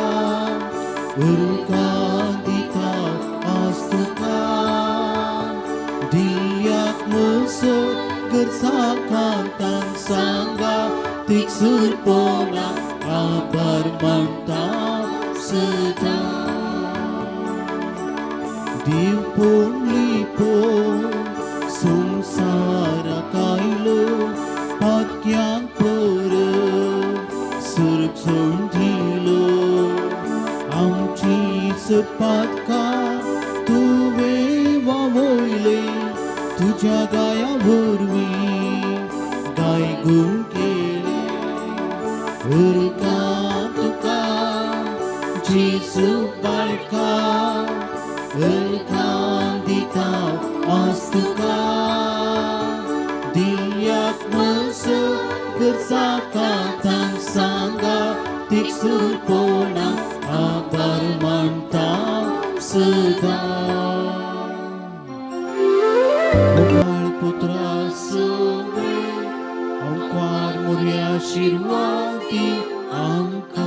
[SPEAKER 6] उरकां दिता आज तुका, दिल्याक म्हजो गरजा कांतान सांगा तिकसूरपोणा आभार मानता सदां. देव पोंडली संवसाराक आयलो, पातक्यांक पर सर्ग सोडून दिलो. आमची पातकां तुवें वावयले, तुज्या गाया वरवीं गाय गुण केले. उरकां तुका जेजू बाळका, उरकां दिता आज तुका, दिल्याक म्हजो गरजा कांतान सांगा तिकसूरपोणा आभार मानता सदां. मोगाळ पुत्रा सगळे अवकार मोरया आशिर्वाद दी आमकां.